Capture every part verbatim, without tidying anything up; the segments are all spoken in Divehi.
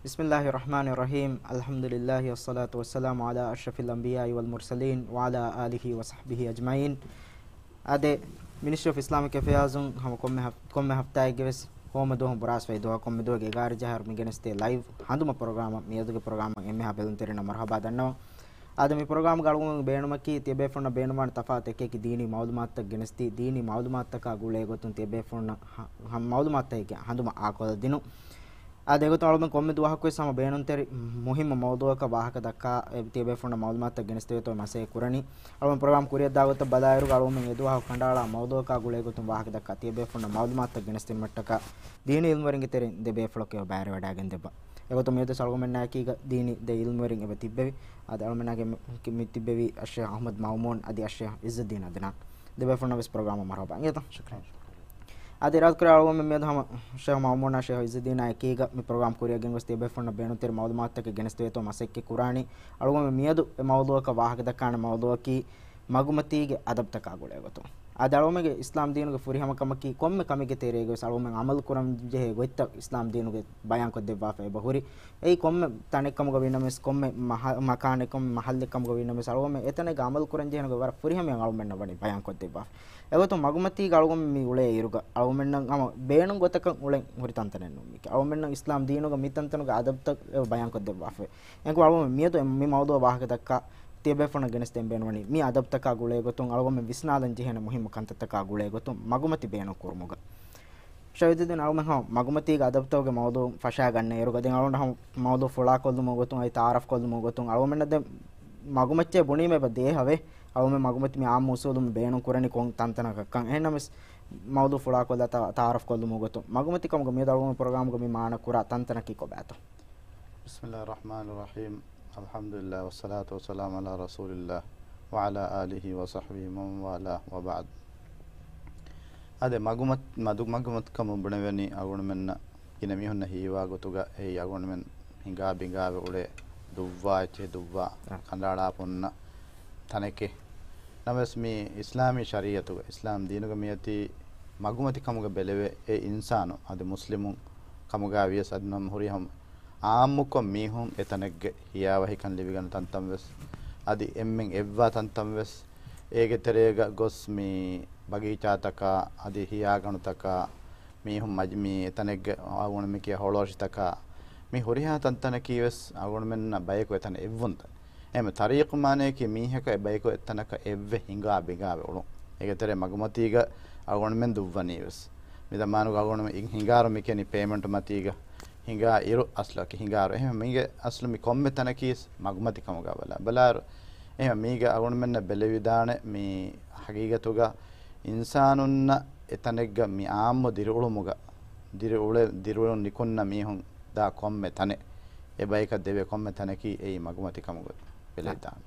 بسم الله الرحمن الرحيم. الحمد لله والصلاة والسلام على أشرف الأنبياء والمرسلين وعلى آله وصحبه أجمعين. އާދެ، މިނިސްޓްރީ އޮފް އިސްލާމިކް އެފެއާޒުން ހަމަ ކޮންމެ ހަފް-، ކޮންމެ ހަފްތާއެއްގެ ވެސް ހޯމަ ދުވަހު ބުރާސް ފައި ދުވަހަކުން މި ދުވަހުގެ އެގާރަ ޖަހާއިރު މި ގެނެސްދޭ ލައިވް ހަނދުމަ ޕްރޮގްރާމަށް މިއަދުގެ ޕްރޮގްރާމަށް އެންމެހާ ބެލުންތެރިންނަށް މަރުހަބާ ދަންނަވަން. އާދެ، މި ޕްރޮގްރާމްގަ އަޅުގަނޑު ބޭނުމަކީ ތިޔަބޭފުޅުންނަށް ބޭނުންވާނެ ތަފާތު އެކި އެކި ދީނީ މައުލޫމާތުތައް ގެނެސްދީ، ދީނީ މައުލޫމާތުތަކާ ގުޅޭ ގޮތުން ތިޔަބޭފުޅުންނަށް ހަ-، ހަ-، މައުލޫމާތުތަކެއްގެ ހަނދުމަ އާކޮށްލަދިނުން. އާދެ، އެގޮތުން އަޅުގަނޑު ކޮންމެ ދުވަހަކުވެސް ހަމަ ބޭނުންތެރި މުހިއްމު މައުޟޫއަކަށް ވާހަކަ ދައްކާ، އެ، ތިޔަބޭފުޅުންނަށް މައުލޫމާތުތައް ގެނެސްދެވޭތޯ މަސައްކަތް ކުރަނީ. އަޅުގަނޑު ޕްރޮގްރާމް ކުރިއަށް ދާ ގޮތަށް ބަލާއިރު އަޅުގަނޑުމެން އެ ދުވަހު ކަނޑައަޅާ މައުޟޫއަކާ ގުޅޭ ގޮތުން ވާހަކަ ދައްކާ ތިޔަބޭފުޅުންނަށް މައުލޫމާތުތައް ގެނެސްދިނުމަށްޓަކާ ދީނީ އިލްމުވެރިންގެ ތެރެއިން ދެ ބޭފުޅަކު އެބަ ބައިވެވަޑައިގެން ދެއްވާ. އެގޮތުން މިއަދު އަޅުގަނޑުމެންނާ އެކީގަ ދީނީ ދެ އިލްމުވެރިން އެބަ ތިއްބެވި. އާދެ، އަޅުގަނޑުމެންނާގެ މި، މި ތިއްބެވި އައްޝޭޚް އަޙްމަދު މައުމޫން އަދި އައްޝޭޚް އިއްޒުއްދީން އަދްނާން. ދެ ބޭފުޅުންނަށް ވެސް ޕްރޮގްރާމަށް މަރުހަބާ އިނގޭތަ؟ ޝުކްރިއްޔާ. އަދި އިރާދަކުރޭ އަޅުގަނޑުމެން މިއަދު ހަމަ ޝޭޚް މައުމޫނާ ޝޭޚް އިއްޒުއްދީނާ އެކީގަ މި ޕްރޮގްރާމް ކުރިއަށްގެންގޮސް ތިޔަބޭފުޅުންނަށް ބޭނުންތެރި މައުލޫމާތުތަކެއް ގެނެސްދެވޭތޯ މަސައްކަތް ކުރާނީ. އަޅުގަނޑުމެން މިއަދު އެ މައުޟޫއަކަށް ވާހަކަ ދައްކާނެ މައުޟޫއަކީ މަގުމަތީގެ އަދަބުތަކާ ގުޅޭ ގޮތުން. އަދި އަޅުގަނޑުމެންގެ އިސްލާމް ދީނުގެ ފުރިހަމަކަމަކީ ކޮންމެ ކަމެއްގެ ތެރޭގަވެސް އަޅުގަނޑުމެން ޢަމަލު ކުރަން ޖެހޭ ގޮތްތައް އިސްލާމް ދީނުގައި ބަޔާންކޮށްދެއްވާފަ އެބަހުރި. އެއީ ކޮންމެ ތަނެއްކަމުގަ ވީނަމަވެސް، ކޮންމެ މަހަ-، މަކާނެއް، ކޮންމެ މަހައްލެއްކަމުގަ ވީނަމަވެސް، އަޅުގަނޑުމެން އެތަނެއްގަ ޢަމަލު ކުރަން ޖެހޭނެ ގޮތް ވަރަށް ފުރިހަމަޔަށް އަޅުގަނޑުމެންނަށް ވަނީ ބަޔާންކޮށްދެއްވާފަ. އެގޮތުން މަގުމަތީގަ އަޅުގަނޑު މި އުޅޭ އިރުގަ އަޅުގަނޑުމެންނަށް ހަމަ ބޭނުން ގޮތަކަށް އުޅެން ހުރި ތަންތަނެއް ނޫން މީކީ. އަޅުގަނޑުމެންނަށް އިސްލާމް ދީނުގަ މި ތަންތަނުގެ އަދަބުތައް އެބަ ބަޔާންކޮށްދެއްވާފަ. އެނގު އަޅުގަނޑު މިއަދު މި މައުޟޫއަށް ވާހަކަ ދައްކާ ތިޔަބޭފުޅުންނަށް ގެނެސްދޭން ބޭނުންވަނީ މި އަދަބުތަކާ ގުޅޭ ގޮތުން އަޅުގަނޑުމެން ވިސްނާލަން ޖެހޭނެ މުހިއްމު ކަންތައްތަކާ ގުޅޭ ގޮތުން މަގުމަތި ބޭނުން ކުރުމުގަ. ޝައިދުއްދީން އަޅުމެން ހަމަ މަގުމަތީގެ އަދަބުތަކުގެ މައުޟޫ ފަށާގަންނަ އިރުގަ ދެން އަޅުގަނޑު ހަމަ މައުޟޫ ފުޅާކޮށްލުމުގެ ގޮތުން އަދި ތަޢާރަފް ކޮށްލުމުގެ ގޮތުން އަޅުގަނޑުމެންނަށް ދެން މަގުމައްޗޭ ބުނީމަ އެބަ ދޭހަވޭ. އަޅުގަނޑުމެން މަގުމަތި މި ޢާއްމު އުޞޫލުން ބޭނުން ކުރަނީ ކޮން ތަންތަނަކަށްކަން. އެހެންނަމަވެސް މައުޟޫ ފުޅާކޮށްލާ ތަ-، ތަޢާރަފް ކޮށްލުމުގެ ގޮތުން މަގުމަތި ކަމުގަ މިއަދު އަޅުގަނޑު ޕްރޮގްރާމުގަ މި މާނަ ކުރާ ތަންތަނަކީ ކޮބާތޯ؟ بسم الله الرحمن الرحيم. الحمد لله والصلاة والسلام على رسول الله وعلى آله وصحبه ومن والاه وبعد. އާދެ، މަގުމަތް-، މަދު-، މަގުމަތިކަމުން ބުނެވެނީ އަޅުގަނޑުމެންނަށް ގިނަ މީހުންނަށް ހީވާ ގޮތުގަ އެއީ އަޅުގަނޑުމެން ހިނގާ ބިނގާވެ އުޅޭ ދުއްވާ އެއްޗެހި ދުއްވާ އާ. ކަނޑައަޅާފަ އޮންނަ ތަނެކޭ. ނަމަވެސް މި އިސްލާމީ ޝަރީޢަތުގަ، އިސްލާމް ދީނުގަ މިއޮތީ މަގުމަތި ކަމުގަ ބެލެވޭ އެ އިންސާނު، އަދި މުސްލިމުން ކަމުގަ ވިޔަސް އަދި ނަމަ ހުރިހަމަ އާއްމުކޮށް މީހުން އެތަނެއްގެ ހިޔާވަހިކަން ލިބިގަންނަ ތަންތަން ވެސް، އަދި އެންމެން އެއްވާ ތަންތަން ވެސް، އޭގެ ތެރޭގަ ގޮސް މި ބަގީޗާތަކާ، އަދި ހިޔާގަނޑުތަކާ، މީހުން މަޖި-، މި އެތަނެއްގެ އަޅުގަނޑުމެން ކިޔާ ހޮޅުއަށިތަކާ، މި ހުރިހާ ތަންތަނަކީ ވެސް އަޅުގަނޑުމެންނަށް ބަޔަކު އެތަނަށް އެއްވުންތައް. އެހެން ތަރީޚު މާނަޔަކީ މީހަކަށް އެ ބަޔަކު އެތަނަކަށް އެއްވެ ހިނގާ ބިނގާވެ އުޅުން. އޭގެ ތެރޭ މަގުމަތީގަ އަޅުގަނޑުމެން ދުއްވަނީ ވެސް. މި ޒަމާނުގަ އަޅުގަނޑުމެން ހިނގާއިރު މި ކިޔަނީ ޕޭމެންޓް މަތީގަ ހިނގާ އިރު އަސްލަކީ ހިނގާއިރު. އެހެން މީގެ އަސްލު މި ކޮންމެ ތަނަކީ ވެސް މަގުމަތި ކަމުގަ ބަލާ-، ބަލާއިރު. އެހެން މީގަ އަޅުގަނޑުމެންނަށް ބެލެވިދާނެ މި ހަގީގަތުގަ އިންސާނުންނަށް އެތަނެއްގަ މި އާއްމު ދިރިއުޅުމުގަ ދިރިއުޅެ-، ދިރިއުޅުން ނިކުންނަ މީހުން ދާ ކޮންމެ ތަނެއް، އެ ބަޔަކަށް ދެވޭ ކޮންމެ ތަނަކީ އެއީ މަގުމަތި ކަމުގަ ބެލެވިދާނެ.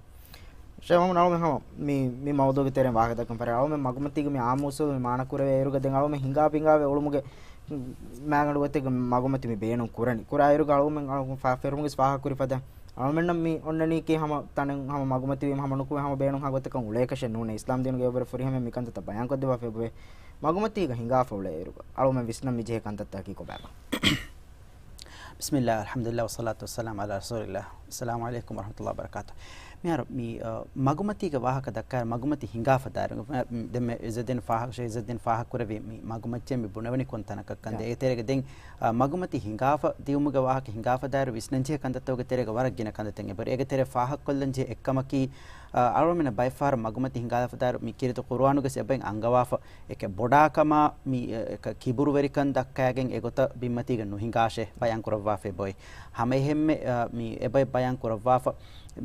ޝޭޚް މައުމޫން އަޅުމެން ހަމަ މި، މި މައުޟޫގެ ތެރެއިން ވާހަކަ ދައްކަން ފަރި. އަޅުމެން މަގުމަތީގެ މި އާއްމު އުސޫލު މި މާނަ ކުރެވޭ އިރުގަ ދެން އަޅުމެން ހިނގާ ބިނގާވެ އުޅުމުގެ މާގަނޑު ގޮތެއްގަ މަގުމަތި މި ބޭނުން ކުރަނީ. ކުރާ އިރުގަ އަޅުމެން ފާ-، ފެރުމުގެ ފާހަގަ ކުރި ފަދަ އަޅުމެންނަށް މި އޮންނަނީކީ ހަމަ ތަނެއް ހަމަ މަގުމަތިވީމަ ހަމަ ނުކުމެ ހަމަ ބޭނުން ހާ ގޮތަކަށް އުޅޭކަށެއް ނޫނޭ. އިސްލާމް ދީނުގައި އެއްވަރު ފުރިހަމަ މި ކަންތައްތައް ބަޔާންކޮށްދެއްވާފަ އެބަވޭ. މަގުމަތީގަ ހިނގާފަ އުޅޭ އިރުގަ އަޅުމެން ވިސްނަން މި ޖެހޭ ކަންތައްތަކީ ކޮބާބާ؟ بسم الله، الحمد لله، والصلاة والسلام على رسول الله. السلام عليكم ورحمة الله وبركاته. މިހާރު މި، އަ، މަގުމަތީގެ ވާހަކަ ދައްކާއިރު މަގުމަތި ހިނގާފަ ދާއިރު، މި، ދެންމެ އިއްޒައްދީން ފާހަގަ، ޝޭޚް އިއްޒައްދީން ފާހަގަ ކުރެއްވި މި މަގުމައްޗޭ މި ބުނެވެނީ ކޮން ތަނަކަށް ކަން ދޭ. އޭގެ ތެރޭގަ ދެން، އަ، މަގުމަތި ހިނގާފަ ދިއުމުގެ ވާހަކަ ހިނގާފަ ދާއިރު ވިސްނަންޖެހޭ ކަންތައްތަކުގެ ތެރޭގަ ވަރަށް ގިނަ ކަންތައްތައް އެބަހުރި. އޭގެ ތެރޭ ފާހަގަކޮށްލަންޖެހޭ އެއްކަމަކީ، އަ، އަޅުމެންނަށް ބައެއްފަހަރަށް މަގުމަތި ހިނގާފަ ދާއިރު މި ކީރިތި ޤުރުއާނުގަސް އެބައިން އަންގަވާފަ އެކެއް ބޮޑާކަމާ މި، އެ، އެކަ ކިބުރުވެރިކަން ދައްކައިގެން އެގޮތަށް ބިންމަތީގަ ނުހިނގާށޭ ބަޔާން ކުރައްވާފައި ބޮއި. ހަމައެހެންމެ، އަ، މި އެބައި ބަޔާން ކުރައްވާފަ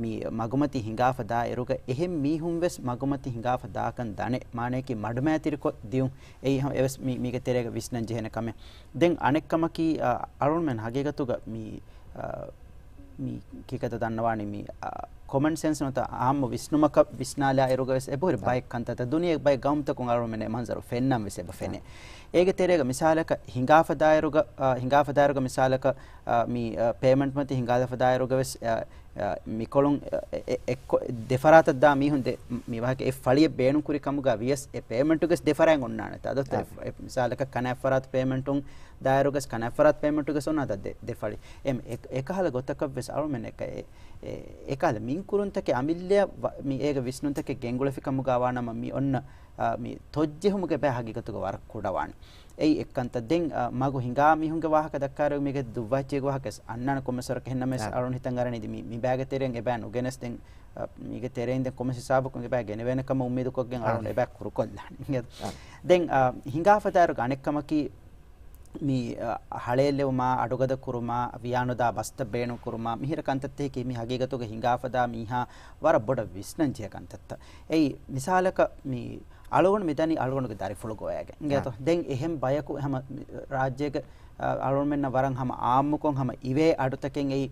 މި މަގުމަތި ހިނގާފަ ދާއިރުގަ އެހެން މީހުން ވެސް މަގުމަތި ހިނގާފަ ދާކަން ދަނެ، މާނަޔަކީ މަޑުމައިތިރިކޮށް ދިއުން. އެއީ ހަމަ އެވެސް މި، މީގެ ތެރޭގަ ވިސްނަން ޖެހޭނެ ކަމެއް. ދެން އަނެއްކަމަކީ، އަ، އަޅުމެން ހަގީގަތުގަ މި، އަ، މި ކިކަތަ ދަންނަވާނީ މި، އަ، ކޮމަން ސެންސް ނުވަތަ އާއްމު ވިސްނުމަކަށް ވިސްނާލާ އިރުގަވެސް އެބަހުރި ބައެއް ކަންތައްތައް ދުނިޔޭގެ ބައެއް ގައުމުތަކުން އަޅުމެން އެ މަންޒަރު ފެންނަން ވެސް އެބަ ފެނޭ. އޭގެ ތެރޭގަ މިސާލަކަށް ހިނގާފަ ދާއިރުގަ، އަ، ހިނގާފަ ދާއިރުގަ މިސާލަކަށް، އަ، މި، އަ، ޕޭމަންޓް މަތި ހިނގާލާފަ ދާއިރުގަވެސް، އަ، އ، މިކޮޅުން، އ، އެ، އެ، އެއްކޮ-، ދެފަރާތަށް ދާ މީހުން ދެ-، މި ވާހަކަ އެއް ފަޅިއެއް ބޭނުން ކުރި ކަމުގަ ވިޔަސް އެ ޕޭމެންޓުގެސް ދެފަރާތް އޮންނާނެތާ. އަދޮ އާ. އެ، މިސާލަކަށް ކަނާތް ފަރާތު ޕޭމެންޓުން ދާއިރުގެސް ކަނާތް ފަރާތު ޕޭމެންޓުގެސް އޮންނާ ދަ ދެ-، ދެ ފަޅި. އެ، އެ، އެކަހަލަ ގޮތަކަށްވެސް އަޅުމެން އެކަ-، އެ، އެ، އެކަހަލަ މިންކުރުންތަކެއް އަމިއްލަ ވަ-، މި އޭގެ ވިސްނުންތަކެއް ގެންގުޅެފި ކަމުގަ ވާނަމަ މި އޮންނަ، އ، މި ތޮއްޖެހުމުގެ ބައި ހަގީގަތުގަ ވަރަށް ކުޑަވާނެ. އެއީ އެއްކަންތައް. ދެން، އ، މަގު ހިނގާ މީހުންގެ ވާހަކަ ދައްކާއިރު މީގެ ދުއްވާއްޗޭގެ ވާހަކަ ވެސް އަންނާނެ ކޮންމެސް ވަރަކަށް. އެހެންނަމަވެސް އާ. އަޅުން ހިތަށް އަރަނީ މި، މި ބައިގެ ތެރެއިން އެބައި ނުގެނެސް ދެން، އ، މީގެ ތެރެއިން ދެން ކޮންމެސް ހިސާބަކުން އެބައި ގެނެވޭނެ ކަމަށް އުއްމީދުކޮށްގެން އަޅުން އާ. އެބައި ކުރުކޮށްލާނެ. އާ. ދެން، އ، ހިނގާފަ ދާއިރުގަ އަނެއް ކަމަކީ މި، އ، ހަޅޭއްލެވުމާ، އަޑުގަދަ ކުރުމާ، ވިޔާނުދާ ބަސްތައް ބޭނުން ކުރުމާ، މިހިރަ ކަންތައްތަކަކީ މި ހަގީގަތުގަ ހިނގާފަ ދާ މީހާ ވަރަށް ބޮޑަށް ވިސްނަން ޖެހޭ ކަންތައްތައް. އެއީ މިސާލަކަށް މި އަޅުގަނޑު މިދަނީ އަޅުގަނޑުގެ ދަރިފުޅު ގޮވައިގެން. އިނގޭތޯ؟ އާ. ދެން އެހެން ބަޔަކު ހަމަ ރާއްޖޭގެ، އަ، އަޅުގަނޑުމެންނަށް ވަރަށް ހަމަ އާއްމުކޮށް ހަމަ އިވޭ އަޑުތަކެއް އެއީ،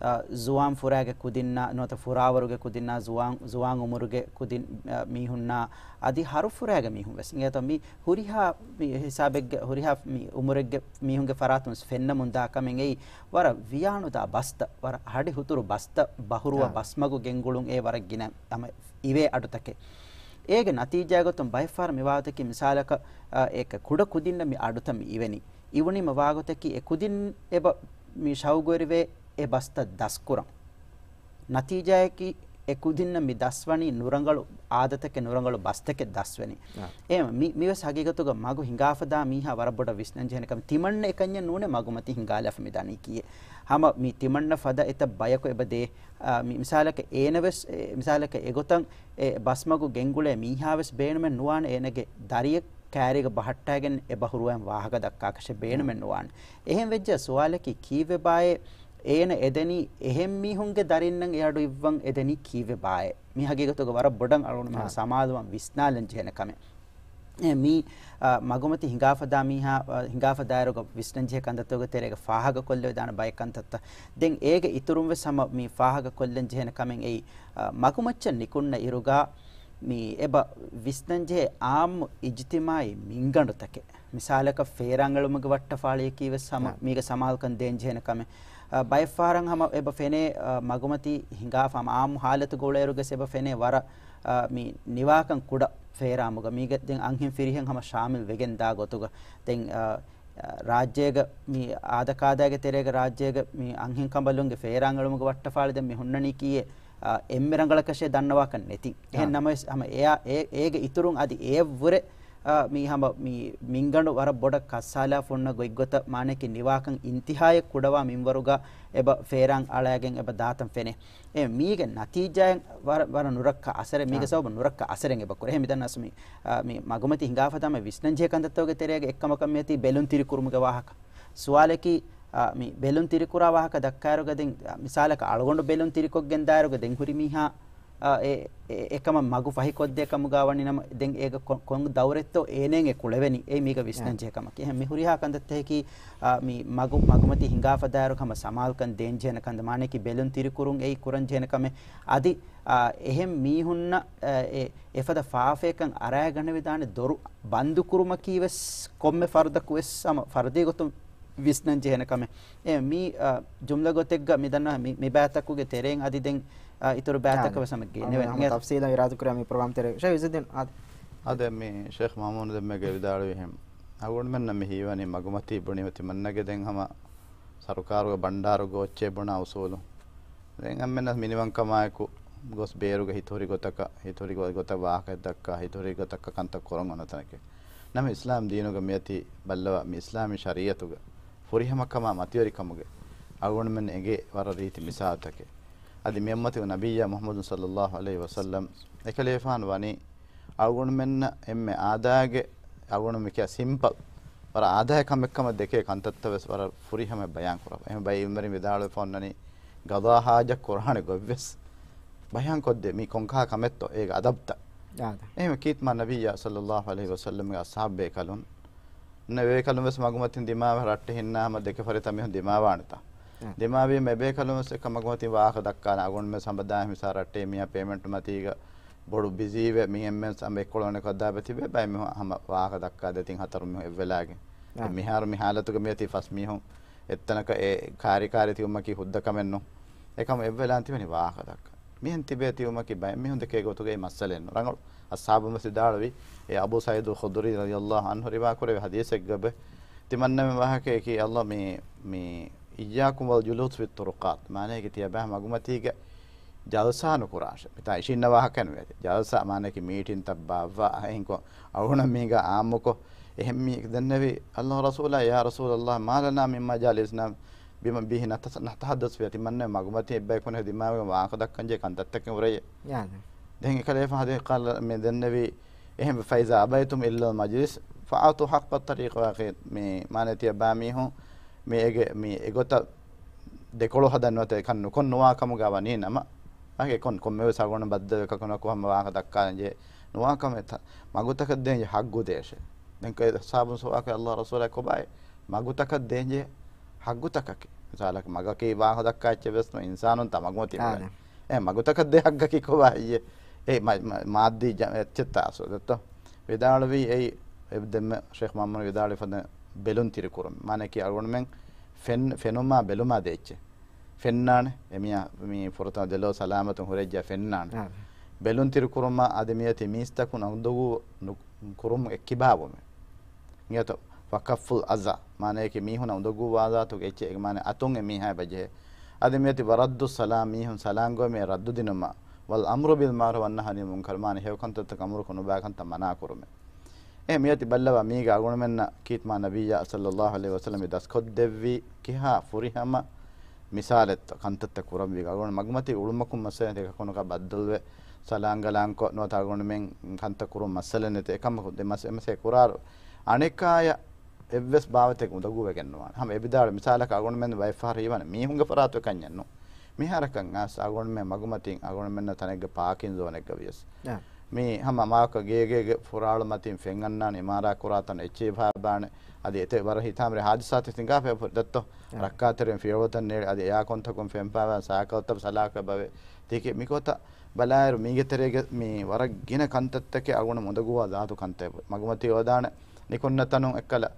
އ، ޒުވާން ފުރާގެ ކުދިންނާ، ނުވަތަ ފުރާވަރުގެ ކުދިންނާ، ޒުވާން، ޒުވާން އުމުރުގެ ކުދިން، އ، މީހުންނާ، އަދި ހަރު ފުރާގެ މީހުން ވެސް. އިނގޭތޯ؟ މި ހުރިހާ މި ހިސާބެއްގެ، ހުރިހާ މި އުމުރެއްގެ މީހުންގެ ފަރާތުން ފެންނަމުން ދާ ކަމެއް އެއީ، ވަރަށް ވިޔާނުދާ ބަސްތައް، ވަރަށް ހަޑި ހުތުރު ބަސްތައް ބަހުރުވާ އާ. ބަސްމަގު ގެންގުޅުން އެ ވަރަށް ގިނަ ހަމަ އިވޭ އަޑުތަކެއް. އޭގެ ނަތީޖާ ގޮތުން ބައެއްފަހަރު މި ވާގޮތަކީ މިސާލަކަށް، އ، އެ ކުޑަ ކުދިންނަށް މި އަޑުތައް މި އިވެނީ. އިވުނީމަ ވާގޮތަކީ އެ ކުދިން އެބަ މި ޝައުގުވެރިވޭ އެ ބަސްތައް ދަސްކުރަން. ނަތީޖާއަކީ އެ ކުދިންނަށް މި ދަސްވަނީ ނުރަނގަޅު އާދަތަކެއް، ނުރަނގަޅު ބަސްތަކެއް ދަސްވެނީ. އާ. އެ މި، މިވެސް ހަގީގަތުގަ މަގު ހިނގާފަ ދާ މީހާ ވަރަށް ބޮޑަށް ވިސްނަން ޖެހޭނެ ކަމެއް. ތިމަންނަ އެކަންޏެއް ނޫނޭ މަގުމަތީ ހިނގާލާފަ މި ދަނީ ކީއެއް. ހަމަ މި ތިމަންނަ ފަދަ އެތައް ބަޔަކު އެބަ ދޭ، އާ، މި، މިސާލަކަށް އޭނަ ވެސް، އެ، މިސާލަކަށް އެގޮތަށް އެ ބަސްމަގު ގެންގުޅޭ މީހާ ވެސް ބޭނުމެއް ނުވާނެ އޭނަގެ ދަރިއެއް ކާރީގަ ބަހައްޓާގެން އެބަހުރުވަން ވާހަކަ ދައްކާކަށެއް ބޭނުމެއް ނުވާނެ. އެހެން ވެއްޖެ ސުވާލަކީ ކީއްވެ ބާއޭ އޭނަ އެދެނީ އެހެން މީހުންގެ ދަރިންނަށް އެ އަޑު އިއްވަން އެދެނީ ކީއްވެ ބާއޭ؟ މި ހަގީގަތުގަ ވަރަށް ބޮޑަށް އަޅުގަނޑު މިހާރު އާ. ސަމާލުވަން ވިސްނާލަން ޖެހޭނެ ކަމެއް. އެ، މީ، އަ، މަގުމަތި ހިނގާފަ ދާ މީހާ، އަ، ހިނގާފަ ދާއިރުގަ ވިސްނަން ޖެހޭ ކަންތައްތަކުގެ ތެރޭގަ ފާހަގަ ކޮށްލެވިދާނެ ބައެއް ކަންތައްތައް. ދެން އޭގެ އިތުރުން ވެސް ހަމަ މި ފާހަގަ ކޮށްލަން ޖެހޭނެ ކަމެއް އެއީ، އަ، މަގުމައްޗަށް ނިކުންނަ އިރުގަ މި އެބަ ވިސްނަން ޖެހޭ އާއްމު އިޖްތިމާއީ މިންގަނޑުތަކެއް. މިސާލަކަށް ފޭރާން އެޅުމުގެ ވައްޓަފާޅިއަކީ ވެސް ހަމަ އާ. މީގެ ސަމާލުކަން ދޭން ޖެހޭނެ ކަމެއް. އަ، ބައެއްފަހަރަށް ހަމަ އެބަ ފެނޭ، އަ، މަގުމަތީ ހިނގާފަ ހަމަ އާއްމު ހާލަތުގަ އުޅޭއިރުގެސް އެބަ ފެނޭ ވަރަށް، އަ، މި ނިވާކަން ކުޑަ ފޭރާމުގަ. މީގެ ދެން އަންހެން ފިރިހެން ހަމަ ޝާމިލް ވެގެން ދާ ގޮތުގަ. ދެން، އަ، އަ، ރާއްޖޭގަ މި އާދަކާދައިގެ ތެރޭގަ ރާއްޖޭގަ މި އަންހެން ކަނބަލުންގެ ފޭރާން އެޅުމުގެ ވައްޓަފާޅި ދެން މި ހުންނަނީކީއެއް، އަ، އެންމެ ރަނގަޅަކަށޭ ދަންނަވާކަށް ނެތި. އެހެން އާ. ނަމަވެސް ހަމަ އެއާ، އޭ، އޭގެ އިތުރުން އަދި އެއަށްވުރެ އާ، މީ ހަމަ މި މިންގަނޑު ވަރަށް ބޮޑަށް ކައްސާލާފަ އޮންނަ ގޮތްގޮތަށް މާނައަކީ ނިވާކަން އިންތިހާއެއް ކުޑަވާ މިންވަރުގަ އެބަ ފޭރާން އަޅައިގެން އެބަ ދާތަން ފެނޭ. އެ މީގެ ނަތީޖާއެއް ވަރަށް، ވަރަށް ނުރައްކާ އަސަރެއް، މީގެ އާ. ސަބަބުން ނުރައްކާ އަސަރެއް އެބަ ކުރޭ. އެހެން މިދަންނަސް މި، އާ، މި މަގުމަތި ހިނގާފަ ދާމަ ވިސްނަން ޖެހޭ ކަންތައްތަކުގެ ތެރޭގަ އެއްކަމަކަށް މިއޮތީ ބެލުން ތިރިކުރުމުގެ ވާހަކަ. ސުވާލަކީ، އާ، މި ބެލުން ތިރިކުރާ ވާހަކަ ދައްކާއިރުގަ ދެން، އާ، މިސާލަކަށް އަޅުގަނޑު ބެލުން ތިރިކޮށްގެން ދާއިރުގަ ދެން ހުރި މީހާ އާ، އެ، އެ، އެކަމަށް މަގު ފަހިކޮށްދޭ ކަމުގަ ވަނީ ނަމަ، ދެން އޭގަ ކޮ-، ކޮން ދައުރެއްތޯ އޭނައެއް އެ ކުޅެވެނީ. އެއީ މީގަ ވިސްނަން އާ. ޖެހޭ ކަމަކީ. އެހެން މި ހުރިހާ ކަންތައްތަކަކީ، އާ، މި މަގު، މަގުމަތި ހިނގާފަ ދާއިރު ހަމަ ސަމާލުކަން ދޭން ޖެހޭނެ ކަންތައް. މާނައަކީ ބެލުން ތިރިކުރުން އެއީ ކުރަން ޖެހޭނެ ކަމެއް. އަދި، އާ، އެހެން މީހުންނަށް، އާ، އެ، އެފަދަ ފާފައެއްކަން އަރާގަނެވިދާނެ ދޮރު ބަންދުކުރުމަކީ ވެސް ކޮންމެ ފަރުދަކު ވެސް ހަމަ ފަރުދީ ގޮތުން ވިސްނަން ޖެހޭނެ ކަމެއް. އެ، މީ، އާ، ޖުމްލަ ގޮތެއްގަ މި ދަންނަ މި، މި ބައިތަކުގެ ތެރެއިން އަދި ދެން، އާ، އިތުރު ބައިތަކަށް ވެސް ހަމަ ގެނެވެން. ހަމަ ތަފްސީލަށް އިރާދަކުރާ މި ޕްރޮގްރާމް ތެރޭ. ޝޭޚް އިޒުއްދީން، އާދެ. އާދެ، މި ޝޭޚް މައުމޫނު ދެންމެ ގެވިދާޅުވިހެން. އަޅުގަނޑުމެންނަށް މި ހީވަނީ މަގުމަތީ ބުނި ތިމަންނަގެ ދެން ހަމަ ސަރުކާރުގެ ބަންޑާރު ގޯއްޗޭ ބުނާ އުސޫލު. ދެން އެންމެންނަށް މިނިވަންކަމާއެކު ގޮސް ބޭރުގަ ހިތުހުރި ގޮތަކަށް، ހިތުހުރި ގޮ-، ގޮތަށް ވާހަކަ ދައްކާ، ހިތުހުރި ގޮތަކަށް ކަންތައް ކުރަން އޮންނަ ތަނެކެ. ނަމަ އިސްލާމް ދީނުގަ މިއޮތީ ބައްލަވާ، މި އިސްލާމީ ޝަރީއަތުގަ ފުރިހަމަކަމާ މަތިވެރިކަމުގެ އަޅުގަނޑުމެން އެނގޭ ވަރަށް ރީތި މިސާލުތަކެއް. އަދި މި އުއްމަތުގެ ނަބިއްޔާ މުޙައްމަދު ޞައްލައްލާހު ޢަލައިހި ވަސައްލަމް އެކަލޭފާނު ވަނީ އަޅުގަނޑުމެންނަށް އެންމެ އާދައިގެ، އަޅުގަނޑު މިކިޔާ ސިމްޕަލް، ވަރަށް އާދައިގެ ކަމެއް ކަމަށް ދެކޭ ކަންތައްތައް ވެސް ވަރަށް ފުރިހަމަ ބަޔާން ކުރައްވާ. އެހެން ބައެއް އިލްމުވެރިން ވިދާޅުވެފަ އޮންނަނީ، ގަޟާ ޙާޖަތް ކުރާނެ ގޮތްވެސް ބަޔާންކޮށްދޭ، މީ ކޮންކަހަލަ ކަމެއްތޯ އޭގެ އަދަބްތައް. އާދެ. އެހެންވެ ކީރިތި މާ ނަބިއްޔާ ޞައްލައްލާހު ޢަލައިހި ވަސައްލަމްގެ އަޞްޙާބު ބޭކަލުން، ނެ ބޭކަލުން ވެސް މަގުމަތިން ދިމާވެ ރައްޓެހިންނާ ހަމަ ދެކެ ފަރިތައް މީހުން ދިމާވާނެތާ. އާ. ދިމާވީމަ އެބޭކަލުން ވެސް އެކަމަށް މަގުމަތިން ވާހަކަ ދައްކާލާ އަޅުގަނޑުމެން ހަމަ ދާއިމް މިސާ ރައްޓެހި މީހާ ޕޭމެންޓު މަތީގަ ބޮޑު ބިޒީވެ މި އެންމެން ހަމަ އެއްކޮޅު އަނެއްކޮޅަށް ދާބެ ތިބޭ ބައެއް މީހުން ހަމަ ވާހަކަ ދައްކާދޭ ތިން ހަތަރު މީހުން އެއްވެލާގެން. އާ. މިހާރު މި ހާލަތުގަ މިއޮތީ ފަސް މީހުން އެއްތަނަކަށް އެ ކާރިކާރީ ތިބުމަކީ ހުއްދަ ކަމެއް ނޫން. އެކަމަށް އެއްވެލާން ތިބެނީ ވާހަކަ ދައްކަން. މިހެން ތިބޭ ތިބުމަކީ ބައެއް މީހުން ދެކޭ ގޮތުގައި މައްސަލައެއް ނޫން. ރަނގަޅު އަޞްޙާބުން ވެސް ވިދާޅުވި، އެ އަބޫ ސަޢީދުލް ޚުދުރީ ރަޟިޔަﷲ ޢަންހު ރިވާ ކުރެއްވި ޙަދީޘެއްގައި، ތިމަންނަމެން ވާހަކައަކީ، ﷲ މި، މި، "إياكم والجلوس في الطرقات." މާނައަކީ ތިޔަބައި މަގުމަތީގަ ޖަލްސާ ނުކުރާށޭ. މިތާ އިށީންނަ ވާހަކައެއް ނުވޭ. ޖަލްސާ މާނައަކީ މީޓިންތައް ބާއްވާ، އެހެންކޮށް އަޅުގަނޑަށް މީގަ ޢާއްމުކޮށް، އެހެން މީ ދެންނެވި، ﷲ ރަސޫލާ، "يا رسول الله، ما لنا من مجالسنا بما فيه نتحدث فيها." ތިމަންނަ މަގުމަތީ އެއްބަޔަކު ނެތް ދިމާވިގެން ވާހަކަ ދައްކަން ޖެހޭ ކަންތައްތަކެއް ހުރެޔޭ. ދެން އެކަލޭފާނު ޙަދީޘް ކަލަ މި ދެންނެވީ، އެހެން، "فإذا أبيتم إلا المجلس فأعطوا حق الطريق." ވާހަކަ މި މާނަ ތިޔަބައި މީހުން މި އެގެ، މި އެގޮތަށް ދެކޮޅު ހަދަން ނުވަތަ އެކަން ނުކޮށް ނުވާ ކަމުގަ ވަނީ ނަމަ، އަހަ އެކޮން ކޮންމެވެސް އަގުން ބައްދަލު އެކަކު ނުކު ހަމަ ވާހަކަ ދައްކާލަން ޖެހޭ ނުވާ ކަމެއް ތަ-، މަގުތަކަށް ދޭން ޖެހޭ ހައްގު ދޭށޭ. ދެން ކޮއި އަޞްޙާބުން ސުވާލު ކުރޭ، ﷲ ރަސޫލާ ކޮބާއޭ މަގުތަކަށް ދޭން ޖެހޭ ހައްގުތަކަކީ؟ މިސާލަކަށް މަގަކީ ވާހަކަ ދައްކާ އެއްޗެއް ވެސް ނު އިންސާނުން ތަ މަގުމަތި އާ، ނުވޭ. ދެން. އެ މަގުތަކަށް ދޭ ހައްގަކީ ކޮބާ ހެއްޔޭ؟ އެ މަ-، މަ-، މާއްދީ ޖަ-، އެއްޗެއްތާ އަސްލު ދެއްތޯ؟ ވިދާޅުވީ އެއީ، އެ ދެންމެ ޝޭޚް މައްމޫން ވިދާޅުވި ފަދަ ބެލުން ތިރިކުރުން. މާނައަކީ އަޅުގަނޑުމެން ފެން-، ފެނުމާ ބެލުމާ ދޭ އެއްޗެއް. ފެންނާނެ. އެމީހާ މި ފުރަތަމަ ދެލޯ ސަލާމަތުން ހުރެއްޖާ ފެންނާނެ. އާ. ބެލުން ތިރިކުރުމާ އަދި މިއޮތީ މީސްތަކުން އުނދަގޫ ނު-، ކުރުމުން އެއްކިބާވުމެއް. ނިޔަތަ ވަކައްފުލް އަޒާ، މާނައަކީ މީހުންނަށް އުނދަގޫވާ ޒާތުގެ އެއްޗެއް، އެ މާނަ އަތުން އެ މީހާ ބަޖެހޭ. އަދި މިއޮތީ ވަރައްދު ސަލާމް، މީހުން ސަލާމް ގޮވެމޭ ރައްދު ދިނުމާ، ވަލް އަމްރު ބިލް މަޢުރޫފް ވަން ނަހްޔު ޢަނިލް މުންކަރު، މާނަ ހެޔޮ ކަންތައްތަކަށް އަމުރުކޮށް ނުބައި ކަންތައް މަނާ ކުރުމެއް. އެ މިއޮތީ ބައްލަވާ މީގަ އަޅުގަނޑުމެންނަށް ކީރިތި މާ ނަބިއްޔާ ޞައްލައްލާހު ޢަލައިހި ވަސައްލަމް ދަސްކޮށްދެއްވި ކިހާ ފުރިހަމަ މިސާލެއްތޯ ކަންތައްތައް ކުރަންވީ. އަޅުގަނޑު މަގުމަތީ އުޅުމަކުން މައްސަލަ އެކަކުނަކާ ބައްދަލުވެ ސަލާން ގަލާންކޮށް ނުވަތަ އަޅުގަނޑުމެން ކަންތައް ކުރުން މައްސަލަ ނެތޭ. އެކަމަކު ދެ މަސް-، އެ މަސް އެ ކުރާރު އަނެއްކާޔަށް އެއްވެސް ބާވަތެއް އުނދަގޫވެގެން ނުވާނެ. ހަމަ އެބިދާޅު މިސާލަކަށް އަޅުގަނޑުމެން ވައިފަހަރު ހީވާނެ މީހުންގެ ފަރާތު ކަންޏެއް ނޫން. މިހާރަކަށް އަސް އަޅުގަނޑުމެން މަގުމަތިން އަޅުގަނޑުމެންނަށް ތަނެއްގެ ޕާކިން ޒޯނެއްގަ ވިޔަސް. އާ. މި ހަމަ މާކަ ގޭގޭގެ ފުރާޅު މަތިން ފެން އަންނާނެ އިމާރާ ކުރާ ތަން އެއްޗެއް ބާބާނެ. އަދި އެތެ ވަރަށް ހިތާމަރެ ހާދިސާތެއް ހިނގާފަ ދެއްތޯ. އާ. ރައްކާތެރެން ފިޔަވަޅުތައް ނޭޅި އަދި އެއާ ކޮންތަކުން ފެން ފާވާ ސާކަލްތައް ސަލާކަ ބަވެ. ތީކެ މިކޮތަ ބަލާއިރު މީގެ ތެރޭގެ މި ވަރަށް ގިނަ ކަންތައްތަކެއް އަޅުގަނޑު އުނދަގޫވާ ޒާތު ކަންތައް. މަގުމަތީ އޮދާނެ ނިކުންނަ ތަނުން އެއްކަލަ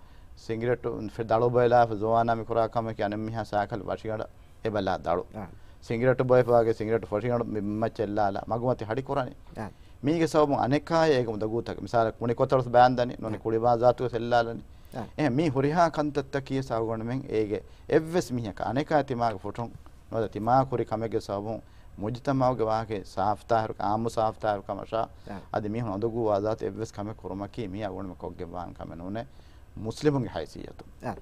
ސިނގިރެޓު ފެ-، ދަޅު ބޮއެލާފަ ޒުވާނާ މި ކުރާ ކަމަކީ އަނެއް މީހާ ސާކަލް ވަށިގަނޑަށް އެބަލާ ދަޅު. އާ. ސިނގިރެޓު ބޮއެފަވާގެ ސިނގިރެޓު ފޮށިގަނޑު މި މައްޗަށް އެއްލާލާ މަގުމަތި ހަޑި ކުރާނީ. އާ. މީގެ ސަބަބުން އަނެއްކާޔަށް އޭގެ އުނދަގޫތަކެއް. މިސާލަކަށް ކުނި ކޮތަޅުސް ބަޔާންދަނީ ނޫނީ އާ. ކުޅިބާ ޒާތުގެ ސެއްލާލަނީ. އާ. އެހެން މީ ހުރިހާ ކަންތައްތަކީ ސަބަބުން އެންމެން އޭގެ އެއްވެސް މީހަކަށް އަނެކާ ތިމާގެ ފުޓުން ނުވަތަ ތިމާ ކުރި ކަމެއްގެ ސަބަބުން މުޖުތަމަޢުގެ ވާހަކަ ސާފުތާހިރު، އާއްމު ސާފުތާހިރު ކަމަށާ، އާ. އަދި މީހުން އުނދަގޫވާ ޒާތު އެއްވެސް ކަމެއް ކުރުމަކީ މީ އަޅުގަނޑުމެން ކޮށްގެން ވާން ކަމެއް ނޫނޭ މުސްލިމުންގެ ހައިސިއްޔަތުން. އާ.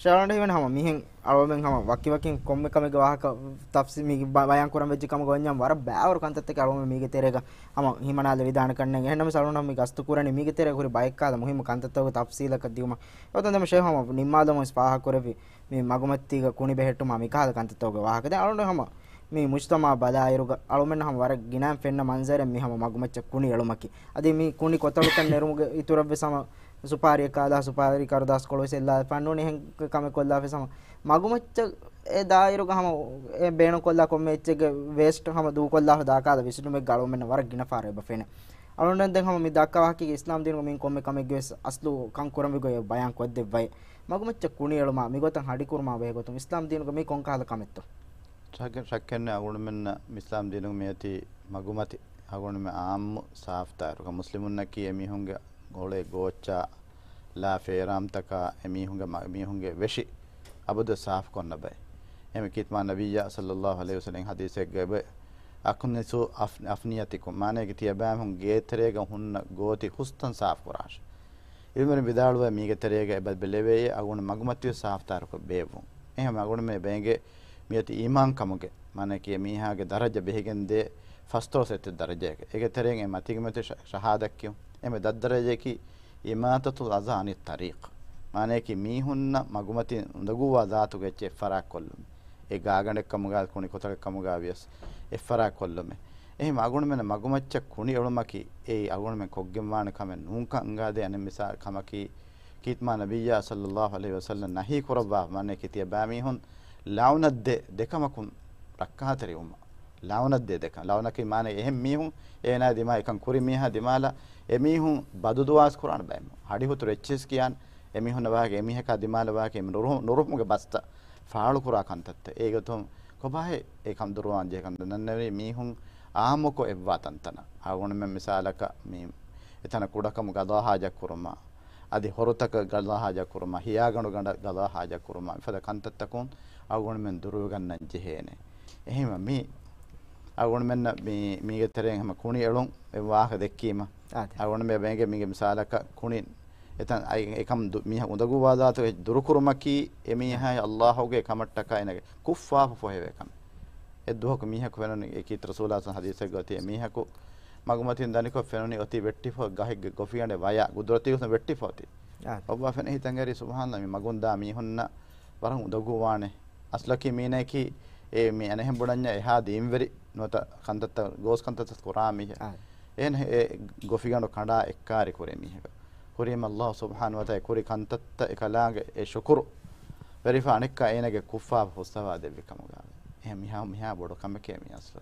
ޝާވަން ހީވަން ހަމަ މިހެން އަޅުމެން ހަމަ ވަކިވަކިން ކޮންމެ ކަމެއްގެ ވާހަކަ ތަފްސީ-، މީ ބަ-، ބަޔާން ކުރަން ވެއްޖެ ކަމުގަ ވަންޏާ ވަރަށް ބައިވަރު ކަންތައްތަކެއް އަޅުމެން މީގެ ތެރޭގަ ހަމަ ހިމަނާލެވިދާނެ ކަންނޭނގެ. އެހެންނަމަވެސް އަޅުން ހަމަ މި ގަސްތު ކުރަނީ މީގެ ތެރޭގަ ހުރި ބައެއްކާލަ މުހިއްމު ކަންތައްތަކުގެ ތަފްސީލަކަށް ދިއުމަށް. އޮތަން ދެމެ ޝޭހް ހަމަ ނިންމާލަމުން ފާހަގަކުރެއްވި މި މަގުމަތީގަ ކުނި ބެހެއްޓުމާ މިކަހަލަ ކަންތައްތަކުގެ ވާހަކަ. ދެން އަޅުގަނޑު ހަމަ މި މުޖްތަމަޢަށް ބަލާއިރުގަ އަޅުމެންނަށް ހަމަ ވަރަށް ގިނައިން ފެންނަ މަންޒަރެއް މި ހަމަ މަގުމައްޗަށް ކުނި އެޅުމަކީ. އަދި މި ކުނި ކޮތަޅުތައް ނެރުމުގެ އިތުރަށްވެސް ހަމަ ސުޕާރިއެއް ކާލާ، ސުޕާރީ ކަރުދާސްކޮޅު ވެސް އެއްލާފާ ނޫނީ އެހެން ކަމެއް ކޮށްލާފަ ހަމަ މަގުމައްޗަށް އެ ދާއިރުގަ ހަމަ އެ ބޭނުންކޮށްލާ ކޮންމެ އެއްޗެއްގެ ވޭސްޓް ހަމަ ދޫކޮށްލާފަ ދާކާލަ ވިސްނުމެއްގަ އަޅުމެންނަށް ވަރަށް ގިނަ ފަހަރު އެބަ ފެނޭ. އަޅުގަނޑު ދެން ހަމަ މި ދައްކާ ވާހަކައިގެ އިސްލާމް ދީނުގަ މި ކޮންމެ ކަމެއްގެ ވެސް އަސްލު ކަން ކުރަންވި ގޮތް ބަޔާން ކޮށްދެއްވައި. މަގުމައްޗަށް ކުނި އެޅުމާ، މިގޮތަށް ހަޑިކުރުމާ ބެހޭ ގޮތުން އިސްލާމް ދީނުގަ މީ ކޮންކަހަލަ ކަމެއްތޯ؟ ޝައްކެއް، ޝައްކެއް ނެތް އަޅުގަނޑުމެންނަށް މި އިސްލާމް ދީނުގަ މިއޮތީ މަގުމަތި އަޅުގަނޑުމެން އާއްމު ސާފުތާހިރުކަން. މުސްލިމުންނަކީ އެމީހުންގެ އޮޅޭ ގޯއްޗާ، ލާ ފޭރާމްތަކާ، އެމީހުންގެ މަ-، މީހުންގެ ވެށި އަބަދު ސާފު ކޮށްނަ ބައެއް. އެހެންވެ ކީރިތި މާ ނަބިއްޔާ ޞައްލައްލާހު ޢަލައިހި ވަސައްލަމް ޙަދީޘެއްގައި އަކްނިސޫ އަފް-، އަފްނިޔަތަކުމް، މާނައަކީ ތިޔަބައިމީހުން ގޭތެރޭގަ ހުންނަ ގޯތި ހުސްތަން ސާފުކުރާށޭ. ޢިލްމުވެރިން ވިދާޅުވޭ މީގެ ތެރޭގަ އެބަ ބެލެވޭ އަޅުގަނޑު މަގުމަތިވެސް ސާފުތާހިރުކޮށް ބޭއްވުން. އެހެންވެ އަޅުގަނޑުމެން ބޭނގޭ މިއޮތީ އީމާން ކަމުގެ، މާނައަކީ އެމީހާގެ ދަރަޖަ ބެހިގެންދޭ ފަސްދޮޅަސް އެއްޗެއް ދަރަޖައެއްގަ. އޭގެ ތެރެއިން އެ މަތީގަ މިއޮތީ ޝަ-، ޝަހާދަތް ކިޔުން. އެންމެ ދަށްދަރަޖައަކީ އިމާތަތުލް އަޒާ ޢަނިއް ޠަރީޤް. މާނައަކީ މީހުންނަށް މަގުމަތިން އުނދަގޫވާ ޒާތުގެ އެއްޗެއް އެއްފަރާތް ކޮށްލުން. އެ ގާގަނޑެއްކަމުގަ، ކުނި ކޮތަޅެއްކަމުގަ ވިޔަސް އެއްފަރާތް ކޮށްލުމެއް. އެހެން އަޅުގަނޑުމެންނަށް މަގުމައްޗަށް ކުނި އެޅުމަކީ އެއީ އަޅުގަނޑުމެން ކޮށްގެންވާނެ ކަމެއް ނޫންކަން އަންގާދޭ. އަނެއް މިސާލެއް ކަމަކީ ކީރިތި މާ ނަބިއްޔާ ޞައްލައްލާހު ޢަލައިހި ވަސައްލަމް ނަހީ ކުރައްވާ މާނައަކީ ތިޔަބައިމީހުން ލަޢުނަތްދޭ ދެކަމަކުން ރައްކާތެރިވުމަށް. ލަޢުނަތްދޭ ދެކަން. ލަޢުނަކީ މާނަ އެހެން މީހުން އޭނާ ދިމާ އެކަން ކުރި މީހާ ދިމާލަށް އެމީހުން ބަދުދުޢާވެސް ކުރާނެ ބައެއް މީހުން. ހަޑިހުތުރު އެއްޗެއް ކިޔާން އެމީހުންނަށް ވާހަކަ އެމީހަކާ ދިމާލަށް ވާހަކަ އެމީހުން ނުރުހު-، ނުރުހުމުގެ ބަސްތައް ފާޅުކުރާ ކަންތައްތައް. އޭގެ ގޮތުން ކޮބާހޭ އެކަން ދުރުވާން ޖެހޭ ކަންތައް؟ ނަންނެވި މީހުން އާއްމުކޮށް އެއްވާ ތަންތަނަށް. އަޅުގަނޑުމެން މިސާލަކަށް މި އެތަނަށް ކުޑަކަމު ގަޟާ ހާޖަތް ކުރުމަށް، އަދި ހޮރުތަކަށް ގަޟާ ހާޖަތް ކުރުމަށް، ހިޔާގަނޑު ގަނޑަށް ގަޟާ ހާޖަތް ކުރުމަށް، މިފަދަ ކަންތައްތަކުން އަޅުގަނޑުމެން ދުރުވެގަންނަން ޖެހޭނެ. އެހެންވެ މި އަޅުގަނޑުމެންނަށް މި، މީގެ ތެރެއިން ހަމަ ކުނި އެޅުން އެ ވާހަކަ ދެއްކީމަ، އާދެ. އަޅުގަނޑުމެން ބޭނގެ މީގެ މިސާލަކަށް ކުނި އެތަން އައި-، އެކަމް ދު-، މީހަކު އުނދަގޫވާ ޒާތު އެ ދުރުކުރުމަކީ އެ މީހާއި އައި. އައްލާހުގެ ކަމަށްޓަކާ އޭނަގެ ކުށްފާފަ ފޮހެވޭ ކަމެއް. އެއްދުވަހަކު މީހަކު ފެނުނީ، އެކީ ރަސޫލާ ސަ ހަދީސެއްގަ އޮތީ، އެ މީހަކު މަގުމަތިން ދަނިކޮށް ފެނުނީ އޮތީ ވެއްޓިފަ ގަހެއްގެ ގޮފިގަނޑެއް ވަޔާ، ގުދުރަތީ ގޮތުން ވެއްޓިފަ އޮތީ. އާ. އޮއްވާ ފެނޭ ހިތަށް އެރި، ސުބްޙާނައްލާ، މި މަގުން ދާ މީހުންނަށް ވަރަށް އުނދަގޫވާނެ. އަސްލަކީ މީނައަކީ އެ މި އަނެއްހެން ބުނަންޏާ އެހާ ދީންވެރި ނުވަތަ ކަންތައްތައް، ގޯސް ކަންތައްތައް ކުރާ މީހެއް. އާ. އޭނަ އެ ގޮފިގަނޑު ކަނޑާ އެއްކާރި ކުރި މީހަކަށް. ކުރީމަ އައްލާހު ސުބްޙާނަހު ވަތަޢާލާ ކުރި ކަންތައްތައް އެކަލާނގެ އެ ޝުކުރު ވެރިފަ އަނެއްކާ އޭނަގެ ކުށްފާފަ ފުއްސަވާ ދެއްވި ކަމުގަ. އެ މިހާ، މިހާ ބޮޑު ކަމެކޭ މި އަސްލު.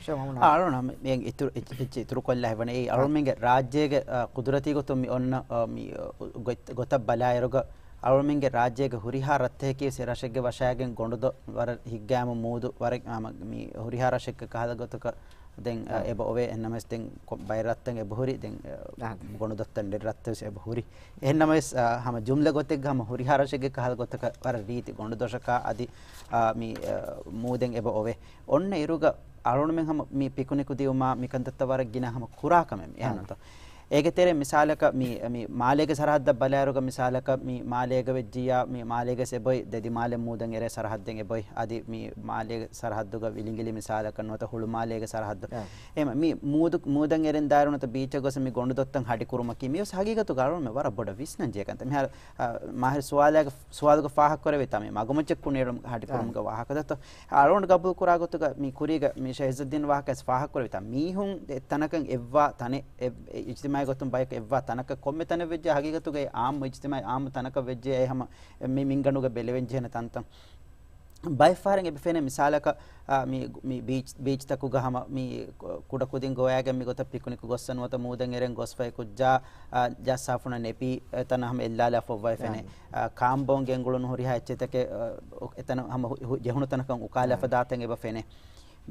ޝޭޚް މައުމޫނާ. އާ، އަޅުން މި އިތުރު، އެއްޗެއް އިތުރު ކޮށްލާ ހެވަނީ. އެއީ އަޅުމެންގެ ރާއްޖޭގެ، އާ، ޤުދުރަތީ ގޮތުން މި އޮންނަ، އާ، މި، އާ، ގޮތް-، ގޮތަށް ބަލާއިރުގަ އަޅުމެންގެ ރާއްޖޭގެ ހުރިހާ ރަށްތަކަކީ ވެސް އެ ރަށެއްގެ ވަށާގެން ގޮނޑުދޮށް ވަރަށް ހިތްގައިމު މޫދު ވަރަށް، އާ، މި ހުރިހާ ރަށެއްގެ ކަހަލަ ގޮތަކަށް ދެން، އާ، އާ. އެބަ އޮވޭ. އެހެންނަމަވެސް ދެން ކޮ-، ބައެއް ރަށްތައް އެބަ ހުރި. ދެން، އާ، އާ. ގޮނޑުދޮށްތައް ނެތް ރަށްތައް ވެސް އެބަ ހުރި. އެހެންނަމަވެސް، އާ، ހަމަ ޖުމްލަ ގޮތެއްގަ ހަމަ ހުރިހާ ރަށެއްގެ ކަހަލަ ގޮތަކަށް ވަރަށް ރީތި ގޮނޑުދޮށަކާ އަދި، އާ، މި، އާ، މޫދެއް އެބަ އޮވޭ. އޮންނަ އިރުގަ އަޅުގަނޑުމެން ހަމަ މި ޕިކުނިކު ދިއުމާ މި ކަންތައްތައް ވަރަށް ގިނަ ހަމަ ކުރާ ކަމެއް އެހެންތޯ. އާ. އޭގެ ތެރޭ މިސާލަކަށް މި، މި މާލޭގެ ސަރަހައްދަށް ބަލާއިރުގަ މިސާލަކަށް މި މާލޭގަ ވެއްޖިއްޔާ މި މާލޭގަ ވެސް އެބޮތް ދެދިމާލެ މޫދަށް އެރޭ ސަރަހައްދެއް އެބޮތް. އަދި މި މާލޭގެ ސަރަހައްދުގަ ވިލިނގިލި މިސާލަކަށް ނުވަތަ ހުޅުމާލޭގެ ސަރަހައްދު. އާ. އެހެން މި މޫދު، މޫދަށް އެރެން ދާއިރު ނުވަތަ ބީޗަށް ގޮސް މި ގޮނޑުދޮށްތައް ހަޑި ކުރުމަކީ މި ވެސް ހަގީގަތުގަ އަޅުގަނޑުމެން ވަރަށް ބޮޑަށް ވިސްނަން ޖެހޭ ކަންތައް. މިހާރު، އާ، މާހިރު ސުވާލާގެ، ސުވާލުގަ ފާހަގަ ކުރެވި ތަ މި މަގުމައްޗަށް ކުނިއެޅުމުގެ ހަޑި ކުރުމުގެ ވާހަކަ ދައްތޯ. އަޅުގަނޑު ގަބޫލު ކުރާ ގޮތުގަ މި ކުރީގަ މި ޝޭޚް އިއްޒައްދީން ވާހަކަ ވެސް ފާހަގަ ކުރެވި ތަ މީހުން އެ ތަނަކަށް އެއްވާ ތަނެއް، އެ، އެ އިޖްތިމާޢީ ގޮތުން ބަޔަކު އެއްވާ ތަނަކަށް ކޮންމެ ތަނެއް ވެއްޖެ ހަގީގަތުގައި އާއްމު އިޖްތިމާޢީ އާއްމު ތަނަކަށް ވެއްޖެ އެ ހަމަ މި މިންގަނޑުގަ ބެލެވެން ޖެހޭނެ ތަންތަން. ބައެއް ފަހަރެއް އެބަ ފެނޭ މިސާލަކަށް، އާ، މި، މި ބީޗް، ބީޗްތަކުގަ ހަމަ މި ކުޑަކުދިން ގޮވައިގެން މި ގޮތަށް ޕިކުނިކު ގޮއްސަ ނުވަތަ މޫދަށް އެރެން ގޮސްފައި ކުއްޖާ، އާ، ޖައްސާފުނަ ނެޕީ، އެތަނަށް ހަމަ އެއްލާލާފަ އޮއްވައި ފެނޭ. އާ. އާ، ކާންބޯން ގެންގުޅުނު ހުރިހާ އެއްޗެތަކެއް، އާ، އެތަނަށް ހަމަ ހު-، ހު-، ޖެހުނު ތަނަކަށް އުކާލާފަ އާ. ދާތަން އެބަ ފެނޭ.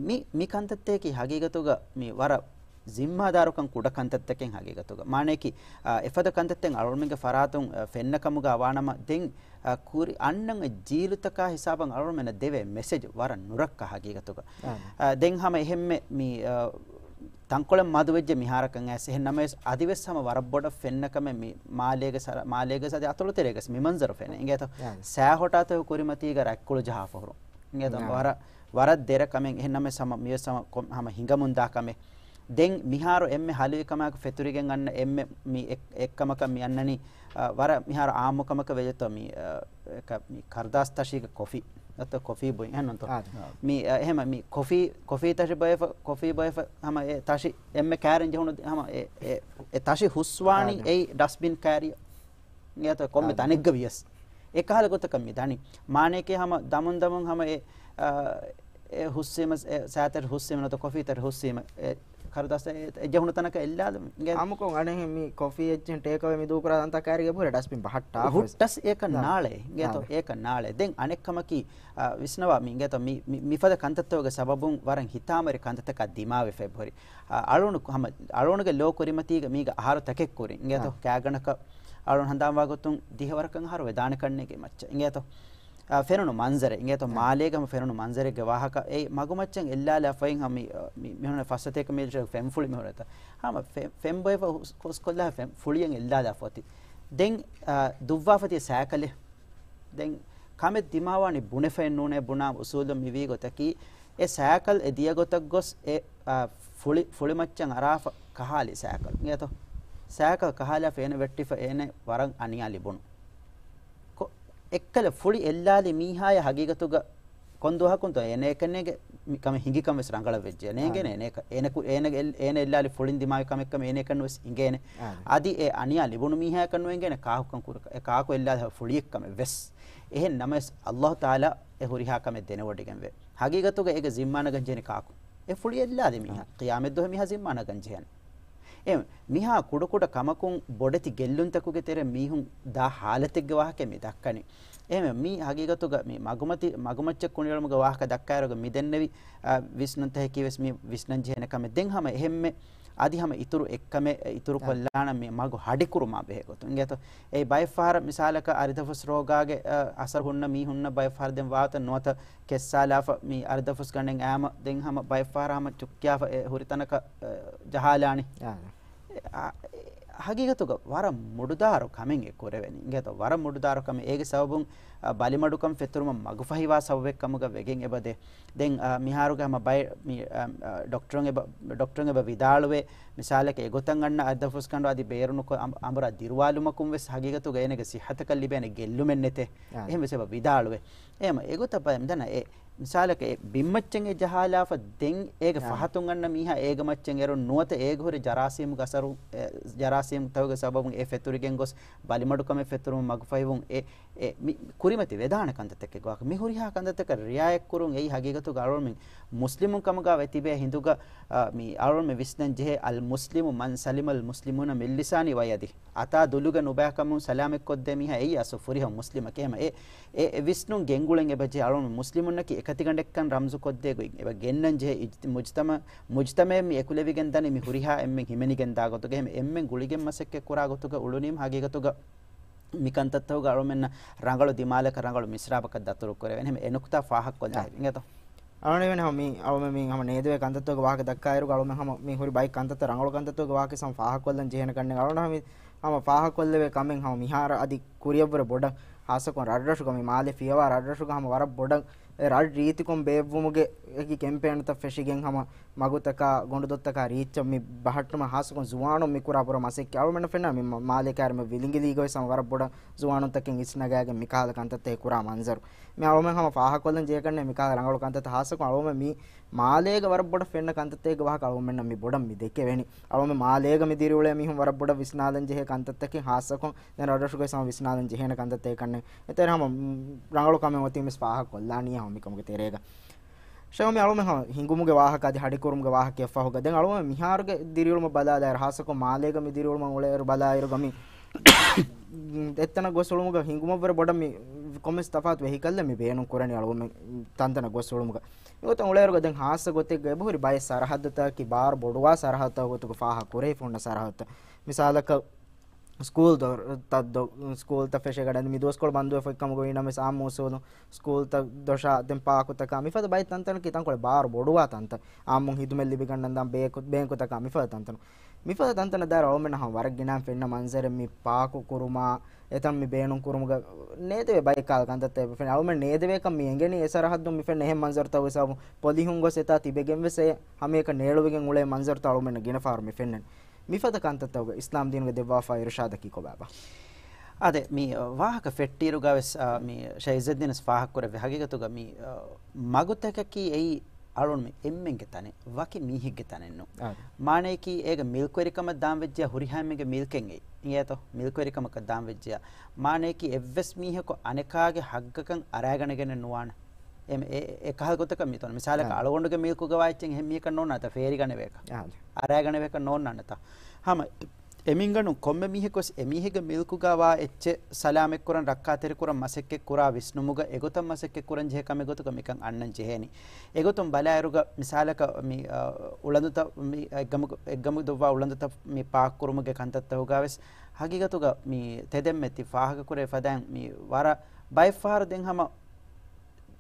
މި، މި ކަންތައްތަކަކީ ހަގީގަތުގަ މި ވަރަށް ޒިންމާދާރުކަން ކުޑަ ކަންތައްތަކެއް ހަގީގަތުގަ. މާނަޔަކީ، އާ، އެފަދަ ކަންތައްތައް އަޅުގަނޑުމެންގެ ފަރާތުން، އާ، ފެންނަ ކަމުގަ ވާނަމަ ދެން، އާ، ކުރި އަންނަން އެ ޖީލުތަކާ ހިސާބަށް އަޅުގަނޑުމެންނަށް ދެވޭ މެސެޖް ވަރަށް ނުރައްކާ ހަގީގަތުގަ. އާ. އާ، ދެން ހަމަ އެހެންމެ މި، އާ، ތަންކޮޅެއް މަދުވެއްޖެ މިހާރަކަށް އައިސް. އެހެން ނަމަވެސް އަދިވެސް ހަމަ ވަރަށް ބޮޑަށް ފެންނަ ކަމެއް މި މާލޭގެ ސަރަ-، މާލޭގެ ސަދި އަތޮޅު ތެރޭގަސް މި މަންޒަރު ފެނޭ. އިނގޭތޯ؟ އާ. ސައި ހޮޓާތަކު ކުރިމަތީގަ ރަތްކުޅު ޖަހާފަ ހުރުން. އިނގޭތޯ؟ އާ. ވަރަށް، ވަރަށް ދެރަ ކަމެއް. އެހެން ނަމަވެސް ހަމަ މިވެސް ހަމަ ކޮން-، ހަމަ ހިނގަމުން ދާ ކަމެއް. ދެން މިހާރު އެންމެ ހަލުވި ކަމާއެކު ފެތުރިގެން އަންނަ އެންމެ މި އެއް-، އެއްކަމަކަށް މި އަންނަނީ، އާ، ވަރަށް މިހާރު އާއްމު ކަމަކަށް ވެއްޖެތޯ މި، އާ، އެކަ-، މި ކަރުދާސް ތަށީގަ ކޮފީ. އަތޮ ކޮފީ ބުއިން އެހެންނުންތޯ؟ އާ. މި، އާ، އެހެމަ މި ކޮފީ، ކޮފީ ތަށި ބޮއެފަ، ކޮފީ ބޮއެފަ ހަމަ އެ ތަށި އެންމެ ކައިރިން ޖެހުނު ހަމަ އެ، އެ، އެ ތަށި ހުސްވާނީ އާ. އެއީ ޑަސްބިން ކައިރިއަށް. އިނގޭތޯ ކޮންމެ އާ. ތަނެއްގަ ވިޔަސް. އެކަހަލަ ގޮތަކަށް މި ދަނީ. މާނަޔަކީ ހަމަ ދަމުން ދަމުން ހަމަ އެ، އާ، އެ ހުސްވީމަ، އެ ސައިތަށި ހުސްވީމަ ނުވަތަ ކޮފީ ތަށި ހުސްވީމަ އެ ކަރުދާސް އެ، އެ ޖެހުނު ތަނަކަށް އެއްލާލުމުން އިނގޭ. އާއްމުކޮށް އަނެއްހެން މި ކޮފީ އެއްޗެހި ޓޭކްއަވޭ މި ދޫކުރާ ތަންތާ ކައިރީގަ ހުރެ ޑަސްބިން ބަހައްޓާފަ ވެސް. ހުއްޓަސް އެކަން އާ. ނާޅޭ. އިނގޭތޯ އާ. އެކަން ނާޅޭ. ދެން އަނެއްކަމަކީ، އާ، ވިސްނަވާ މި އިނގޭތޯ މި، މި، މިފަދަ ކަންތައްތަކުގެ ސަބަބުން ވަރަށް ހިތާމަވެރި ކަންތައްތަކާ ދިމާވެފަ އެބަހުރި. އާ، އަޅުގަނޑު ހަމަ، އަޅުގަނޑުގެ ލޯ ކުރިމަތީގަ މީގަ އަހަރު ތަކެއް ކުރިން. އިނގޭތޯ އާ. ކާގަނޑަކަށް އަޅުން ހަނދާންވާ ގޮތުން ދިހަ ވަރަކަށް އަހަރު ވެދާނެ ކަންނޭނގެ މައްޗަށް. އިނގޭތޯ؟ އާ، ފެނުނު މަންޒަރެއް. އިނގޭތޯ؟ އާ. މާލޭގަ ހަމަ ފެނުނު މަންޒަރެއްގެ ވާހަކަ. އެ މަގުމައްޗަށް އެއްލާލާފައިން ހަމަ މި، މި، މިހުން ފައްސަތޭކަ މީޓަރ ފެންފުޅި މިހުން އެތަ. ހަމަ ފެ-، ފެން ބޮއެފަ ހުސް-، ކޮސްކޮށްލާ ފެން ފުޅިއެއް އެއްލާލާފަ އޮތީ. ދެން، އާ، ދުއްވާފަ ތިޔަ ސައިކަލެއް. ދެން ކަމެއް ދިމާވާނީ ބުނެފައެއް ނޫނޭ ބުނާ އުސޫލުން މިވީ ގޮތަކީ، އެ ސައިކަލް އެ ދިޔަ ގޮތަށް ގޮސް އެ، އާ، ފުޅި، ފުޅިމައްޗަށް އަރާފަ ކަހާލި ސައިކަލް. އިނގޭތޯ؟ ސައިކަލް ކަހާލާފަ އޭނަ ވެއްޓިފަ އޭނަ ވަރަށް އަނިޔާ ލިބުނު. ކޮ-، އެއްކަލަ ފުޅި އެއްލާލި މީހާޔަށް ހަގީގަތުގަ ކޮން ދުވަހަކުންތޯ އޭނަ އެކަންނޭގެ މި ކަމެއް ހިނގި ކަމެއް ވެސް ރަނގަޅަށް ވެއްޖެ. އޭނަ އާ. އޭނަ އެއް-، އޭނަ އެއްލާލި ފުޅިން ދިމާވި ކަމެއްކަމެއް އޭނަ އެކަން ވެސް ހިނގޭނެ. އާ. އަދި އެ އަނިޔާ ލިބުނު މީހާޔަކަށް ނުއެނގޭނެ ކާކުކަން ކުރަކަށް. އެ ކާކު އެއްލާލި ފުޅިއެއްކަމެއް ވެސް. އެހެން ނަމަވެސް، އައްލާހު ތަޢާލާ އެ ހުރިހާ ކަމެއް ދެނެވޮޑިގެންވޭ. ހަގީގަތުގަ އޭގެ ޒިންމާ ނަގަން ޖެހެނީ ކާކު؟ އެ ފުޅި އެއްލާލި މީހާ. އާ. ޤިޔާމަތްދުވަހު މީހާ ޒިންމާ ނަގަން ޖެހޭނެ. އެ މިހާ ކުޑަކުޑަ ކަމަކުން ބޮޑެތި ގެއްލުންތަކުގެ ތެރެ މީހުން ދާ ހާލަތެއްގެ ވާހަކަ މި ދައްކަނީ. އެހެން މީ ހަގީގަތުގަ މި މަގުމަތި، މަގުމައްޗަށް ކުނިއެޅުމުގެ ވާހަކަ ދައްކާއިރުގަ މި ދެންނެވި، އާ، ވިސްނުންތަކަކީ ވެސް މި ވިސްނަން ޖެހޭނެ ކަމެއް. ދެން ހަމަ އެހެންމެ އަދި ހަމަ އިތުރު އެއްކަމެއް އިތުރު ކޮށްލާނަން މި މަގު ހަޑިކުރުމާ ބެހޭ ގޮތުން. އިނގޭތޯ؟ އެ ބައެއް ފަހަރަށް މިސާލަކަށް އަރިދަފުސް ރޯގާގެ، އަ، އަސަރު ހުންނަ މީހުންނަށް ބައެއް ފަހަރަށް ދެން ވާތަން ނުވަތަ ކެއްސާލާފަ މި އަރިދަފުސް ގަނޑެއް އާމަ ދެން ހަމަ ބައެއް ފަހަރަށް ހަމަ ޗުއްކިޔާފަ އެ ހުރި ތަނަކަށް، އަ، ޖަހާލާނީ. އާ. އެ، އާ، އެ، ހަގީގަތުގަ ވަރަށް މުޑުދާރު ކަމެއް އެ ކުރެވެނީ. އިނގޭތޯ؟ ވަރަށް މުޑުދާރު ކަމެއް. އޭގެ ސަބަބުން، އަ، ބަލިމަޑުކަން ފެތުރުމަށް މަގުފަހިވާ ސަބަބެއް ކަމުގަ ވެގެން އެބަދޭ. ދެން، އާ، މިހާރުގެ ހަމަ ބައެއް މި، އާ، އާ، ޑޮކްޓަރުން އެބަ، ޑޮކްޓަރުން އެބަ ވިދާޅުވޭ، މިސާލަކަށް އެގޮތަށް އަންނަ އަރިދަފުސް ގަނޑު އަދި ބޭރުނުކޮށް އަނބު، އަނބުރާ ދިރުވާލުމަކުން ވެސް ހަގީގަތުގަ އޭނަގެ ސިއްހަތަކަށް ލިބޭނެ ގެއްލުމެއް ނެތޭ. އާ. އެހެން ވެސް އެބަ ވިދާޅުވޭ. އެހެމަ އެގޮތަށް ބައެއް މިދަންނަ އެ މިސާލަކަށް އެ ބިންމައްޗަށް އެ ޖަހާލާފަ ދެން އޭގެ އާ. ފަހަތުން އަންނަ މީހާ އޭގެ މައްޗަށް އެރުން ނުވަތަ އޭގެ ހުރި ޖަރާސީމުގެ އަސަރު، އެ، ޖަރާސީމުތަކުގެ ސަބަބުން އެ ފެތުރިގެން ގޮސް ބަލިމަޑުކަމެއް ފެތުރުމުން މަގުފަހިވުން އެ، އެ މި ކުރިމަތި ވެދާނެ ކަންތައްތަކެއް ގޮވާކަށް. މި ހުރިހާ ކަންތައްތަކަށް ރިއާޔަތްކުރުން އެއީ ހަގީގަތުގަ އަޅުމެން މުސްލިމުން ކަމުގަ ވެ ތިބޭ ހިނދުގަ، އާ، މި އަޅުމެން ވިސްނަން ޖެހޭ، އަލް މުސްލިމު މަން ސަލިމަލް މުސްލިމޫނަ މިން ލިސާނި ވަޔަދި. އަތާ ދުލުގެ ނުބައިކަމުން ސަލާމަތްކޮށްދޭ މީހާ އެއީ އަސްލު ފުރިހަމަ މުސްލިމަކީ. އެހެމަ އެ، އެ، އެ ވިސްނުން ގެންގުޅެން އެބަޖެހޭ އަޅުން މުސްލިމުންނަކީ އެކަތިގަނޑެއްކަން ރަމްޒުކޮށްދޭ ގޮތް އެބަ ގެންނަން ޖެހޭ އިޖްތި-، މުޖްތަމަ-، މުޖްތަމައެއް މި އެކުލެވިގެން ދަނީ މި ހުރިހާ އެންމެން ހިމެނިގެން ދާ ގޮތުގަ. އެހެމަ އެންމެން ގުޅިގެން މަސައްކަތް ކުރާ ގޮތުގަ އުޅުނީމަ ހަގީގަތުގަ މި ކަންތައްތަކުގަ އަޅުމެންނަށް ރަނގަޅު ދިމާލަކަށް ރަނގަޅު މިސްރާބަކަށް ދަތުރު ކުރެވޭނެ. އެހެމަ އެ ނުކުތާ ފާހަގަކޮށްލާ އާ. އިނގޭތޯ؟ އަޅުގަނޑު ހަމަ މި، އަޅުމެން މި ހަމަ ނޭދެވޭ ކަންތައްތަކުގެ ވާހަކަ ދައްކާއިރުގަ އަޅުމެން ހަމަ މި ހުރި ބައި ކަންތައްތައް ރަނގަޅު ކަންތައްތަކުގެ ވާހަކަ ހަމަ ފާހަގަކޮށްލަން ޖެހޭނެ ކަންނޭނގެ. އަޅުގަނޑު ހަމަ މި ހަމަ ފާހަގަކޮށްލެވޭ ކަމެއް ހަމަ މިހާރަށް އަދި ކުރިއަށްވުރެ ބޮޑަށް ހާއްސަކޮށް ރަށްރަށުގަ މި މާލެ ފިޔަވާ ރަށްރަށުގަ ހަމަ ވަރަށް ބޮޑަށް އެ ރަށް ރީތިކޮށް ބޭއްވުމުގެ އެކި ކެމްޕޭނުތައް ފެށިގެން ހަމަ މަގުތަކާ ގޮނޑުދޮށްތަކާ ރީއްޗަށް މި ބަހައްޓުމަށް ހާއްސަކޮށް ޒުވާނުން މި ކުރާ ބުރަ މަސައްކަތް. އަޅުމެންނަށް ފެންނަ މި މަ-، މާލޭ ކާރި މި ވިލިނގިލީގަ ވެސް ހަމަ ވަރަށް ބޮޑަށް ޒުވާނުންތަކެއް އިސްނަގާގެން މިކަހަލަ ކަންތައްތައް ކުރާ މަންޒަރު. މި އަޅުމެން ހަމަ ފާހަގަކޮށްލަން ޖެހޭކަންނޭ މިކަހަލަ ރަނގަޅު ކަންތައްތައް ހާއްސަކޮށް އަޅުމެން މި މާލޭގަ ވަރަށް ބޮޑަށް ފެންނަ ކަންތައްތަކެއްގެ ވާހަކަ އަޅުމެންނަށް މި ބޮޑަށް މި ދެކެވެނީ. އަޅުމެން މާލޭގަ މި ދިރިއުޅޭ މީހުން ވަރަށް ބޮޑަށް ވިސްނާލަން ޖެހޭ ކަންތައްތަކެއް ހާއްސަކޮށް ދެން ރަށްރަށުގައި ހަމަ ވިސްނާލަން ޖެހޭނެ ކަންތައްތަކެއް ކަންނޭ. އެތެރެ ހަމަ، މް، ރަނގަޅު ކަމެއް އޮތީމެސް ފާހަގަކޮށްލާނީ ހަމަ މިކަމުގެ ތެރޭގަ. ޝައުމި އަޅުމެން ހަމަ ހިނގުމުގެ ވާހަކަ އަދި ހަޑިކުރުމުގެ ވާހަކައަށް ފަހުގަ ދެން އަޅުމެން މިހާރުގެ ދިރިއުޅުމަށް ބަލާލާއިރު، ހާއްސަކޮށް މާލޭގަ މި ދިރިއުޅުމަށް އުޅޭއިރު ބަލާއިރުގަ މި އެއްތަނަށް ގޮސް އުޅުމުގަ ހިނގުމަށްވުރެ ބޮޑަށް މި ކޮންމެސް ތަފާތު ވެހިކަލްއެއް މި ބޭނުން ކުރަނީ އަޅުމެން ތަންތަނަށް ގޮސް އުޅުމުގަ. މިގޮތަށް އުޅޭއިރުގަ ދެން ހާއްސަ ގޮތެއްގަ އެބަހުރި ބައެއް ސަރަހައްދުތަކަކީ ބާރު ބޮޑުވާ ސަރަހައްދުތަކުގެ ގޮތުގަ ފާހަގަ ކުރެވިފަ ހުންނަ ސަރަހައްދުތައް. މިސާލަކަށް، ސްކޫލް ދޮ-، ތައް ދޮ-، ސްކޫލްތައް ފެށޭގަޑި މި ދުވަސްކޮޅު ބަންދުވެފައި ކަމުގަ ވީނަމަވެސް އާއްމު އުސޫލު، ސްކޫލްތައް ދޮށާ ދެން ޕާކުތަކާ މިފަދަ ބައެއް ތަންތަނަކީ ތަންކޮޅެއް ބާރު ބޮޑުވާ ތަންތަން. އާއްމުން ހިދުމަތް ލިބިގަންނަން ދާން ބޭކު-، ބޭންކުތަކާ މިފަދަ ތަންތަނު. މިފަދަ ތަންތަނަށް ދާއިރު އަޅުމެންނަށް ހަމަ ވަރަށް ގިނައިން ފެންނަ މަންޒަރެއް މި ޕާކު ކުރުމާ، އެތަން މި ބޭނުން ކުރުމުގަ ނޭދެވޭ ބައެއް ކަހަލަ ކަންތައްތައް އެބަ ފެނޭ. އަޅުމެން ނޭދެވޭކަން މި އެނގެނީ އެ ސަރަހައްދުން މި ފެންނަ އެހެން މަންޒަރުތައް ވެސް އަބު ޕޮލިހުން ގޮސް އެތާ ތިބެގެން ވެސް އެ ހަމައެކަން ނޭޅުވެގެން އުޅޭ މަންޒަރުތައް އަޅުމެންނަށް ގިނަ ފަހަރު މި ފެންނަނީ. މިފަދަ ކަންތައްތަކުގަ އިސްލާމް ދީނުގެ ދެއްވާފާ އިރުޝާދަކީ ކޮބާބާ؟ އާދެ، މި، އަ، ވާހަކަ ފެއްޓިއިރުގަ ވެސް، އަ، މި ޝައިޒައްދީނަސް ފާހަގަކުރެއްވި ހަގީގަތުގަ މި، އަ، މަގުތަކަކީ އެއީ އަޅުން މި އެންމެންގެ ތަނެއް، ވަކި މީހެއްގެ ތަނެއް ނޫން. އާދެ. މާނަޔަކީ އޭގެ މިލްކުވެރިކަމަށް ދާންވެއްޖެޔާ ހުރިހާ އެންމެންގެ މިލްކެއް އެއީ. އިނގޭތޯ؟ މިލްކުވެރިކަމަކަށް ދާންވެއްޖެޔާ. މާނަޔަކީ އެއްވެސް މީހަކު އަނެކާގެ ހައްގަކަށް އަރާގަނެގެނެއް ނުވާނެ. އެ، އެ، އެ ކަހަލަ ގޮތަކަށް މި ތޯން. މިސާލަކަށް އާ. އަޅުގަނޑުގެ މިލްކުގަ ވާ އެއްޗެއް އެހެން މީހަކަށް ނޯންނާނެތާ ފޭރިގަނެވޭކަށް. އާ. އަރާގަނެވޭކަށް ނޯންނާނެތާ. ހަމަ އެމީހުންގެ ކޮންމެ މީހަކުވެސް އެމީހެއްގެ މިލްކުގަ ވާ އެއްޗެއް ސަލާމަތްކުރަން ރައްކާތެރިކުރަން މަސައްކަތްކުރާ ވިސްނުމުގަ އެގޮތަށް މަސައްކަތްކުރަން ޖެހޭ ކަމެއް ގޮތުގަ މިކަން އަންނަން ޖެހޭނީ. އެގޮތުން ބަލާއިރުގަ މިސާލަކަށް މި، އަ، އުޅަނދުތައް މި އެއްގަމު، އެއްގަމު ދޮއްވާ އުޅަނދުތައް މި ޕާކްކުރުމުގެ ކަންތައްތަކުގަ ވެސް ހަގީގަތުގަ މި ތެދެއްމެތި ފާހަގަކުރެވި ފަދައިން މި ވަރަށް ބައެއްފަހަރު ދެން ހަމަ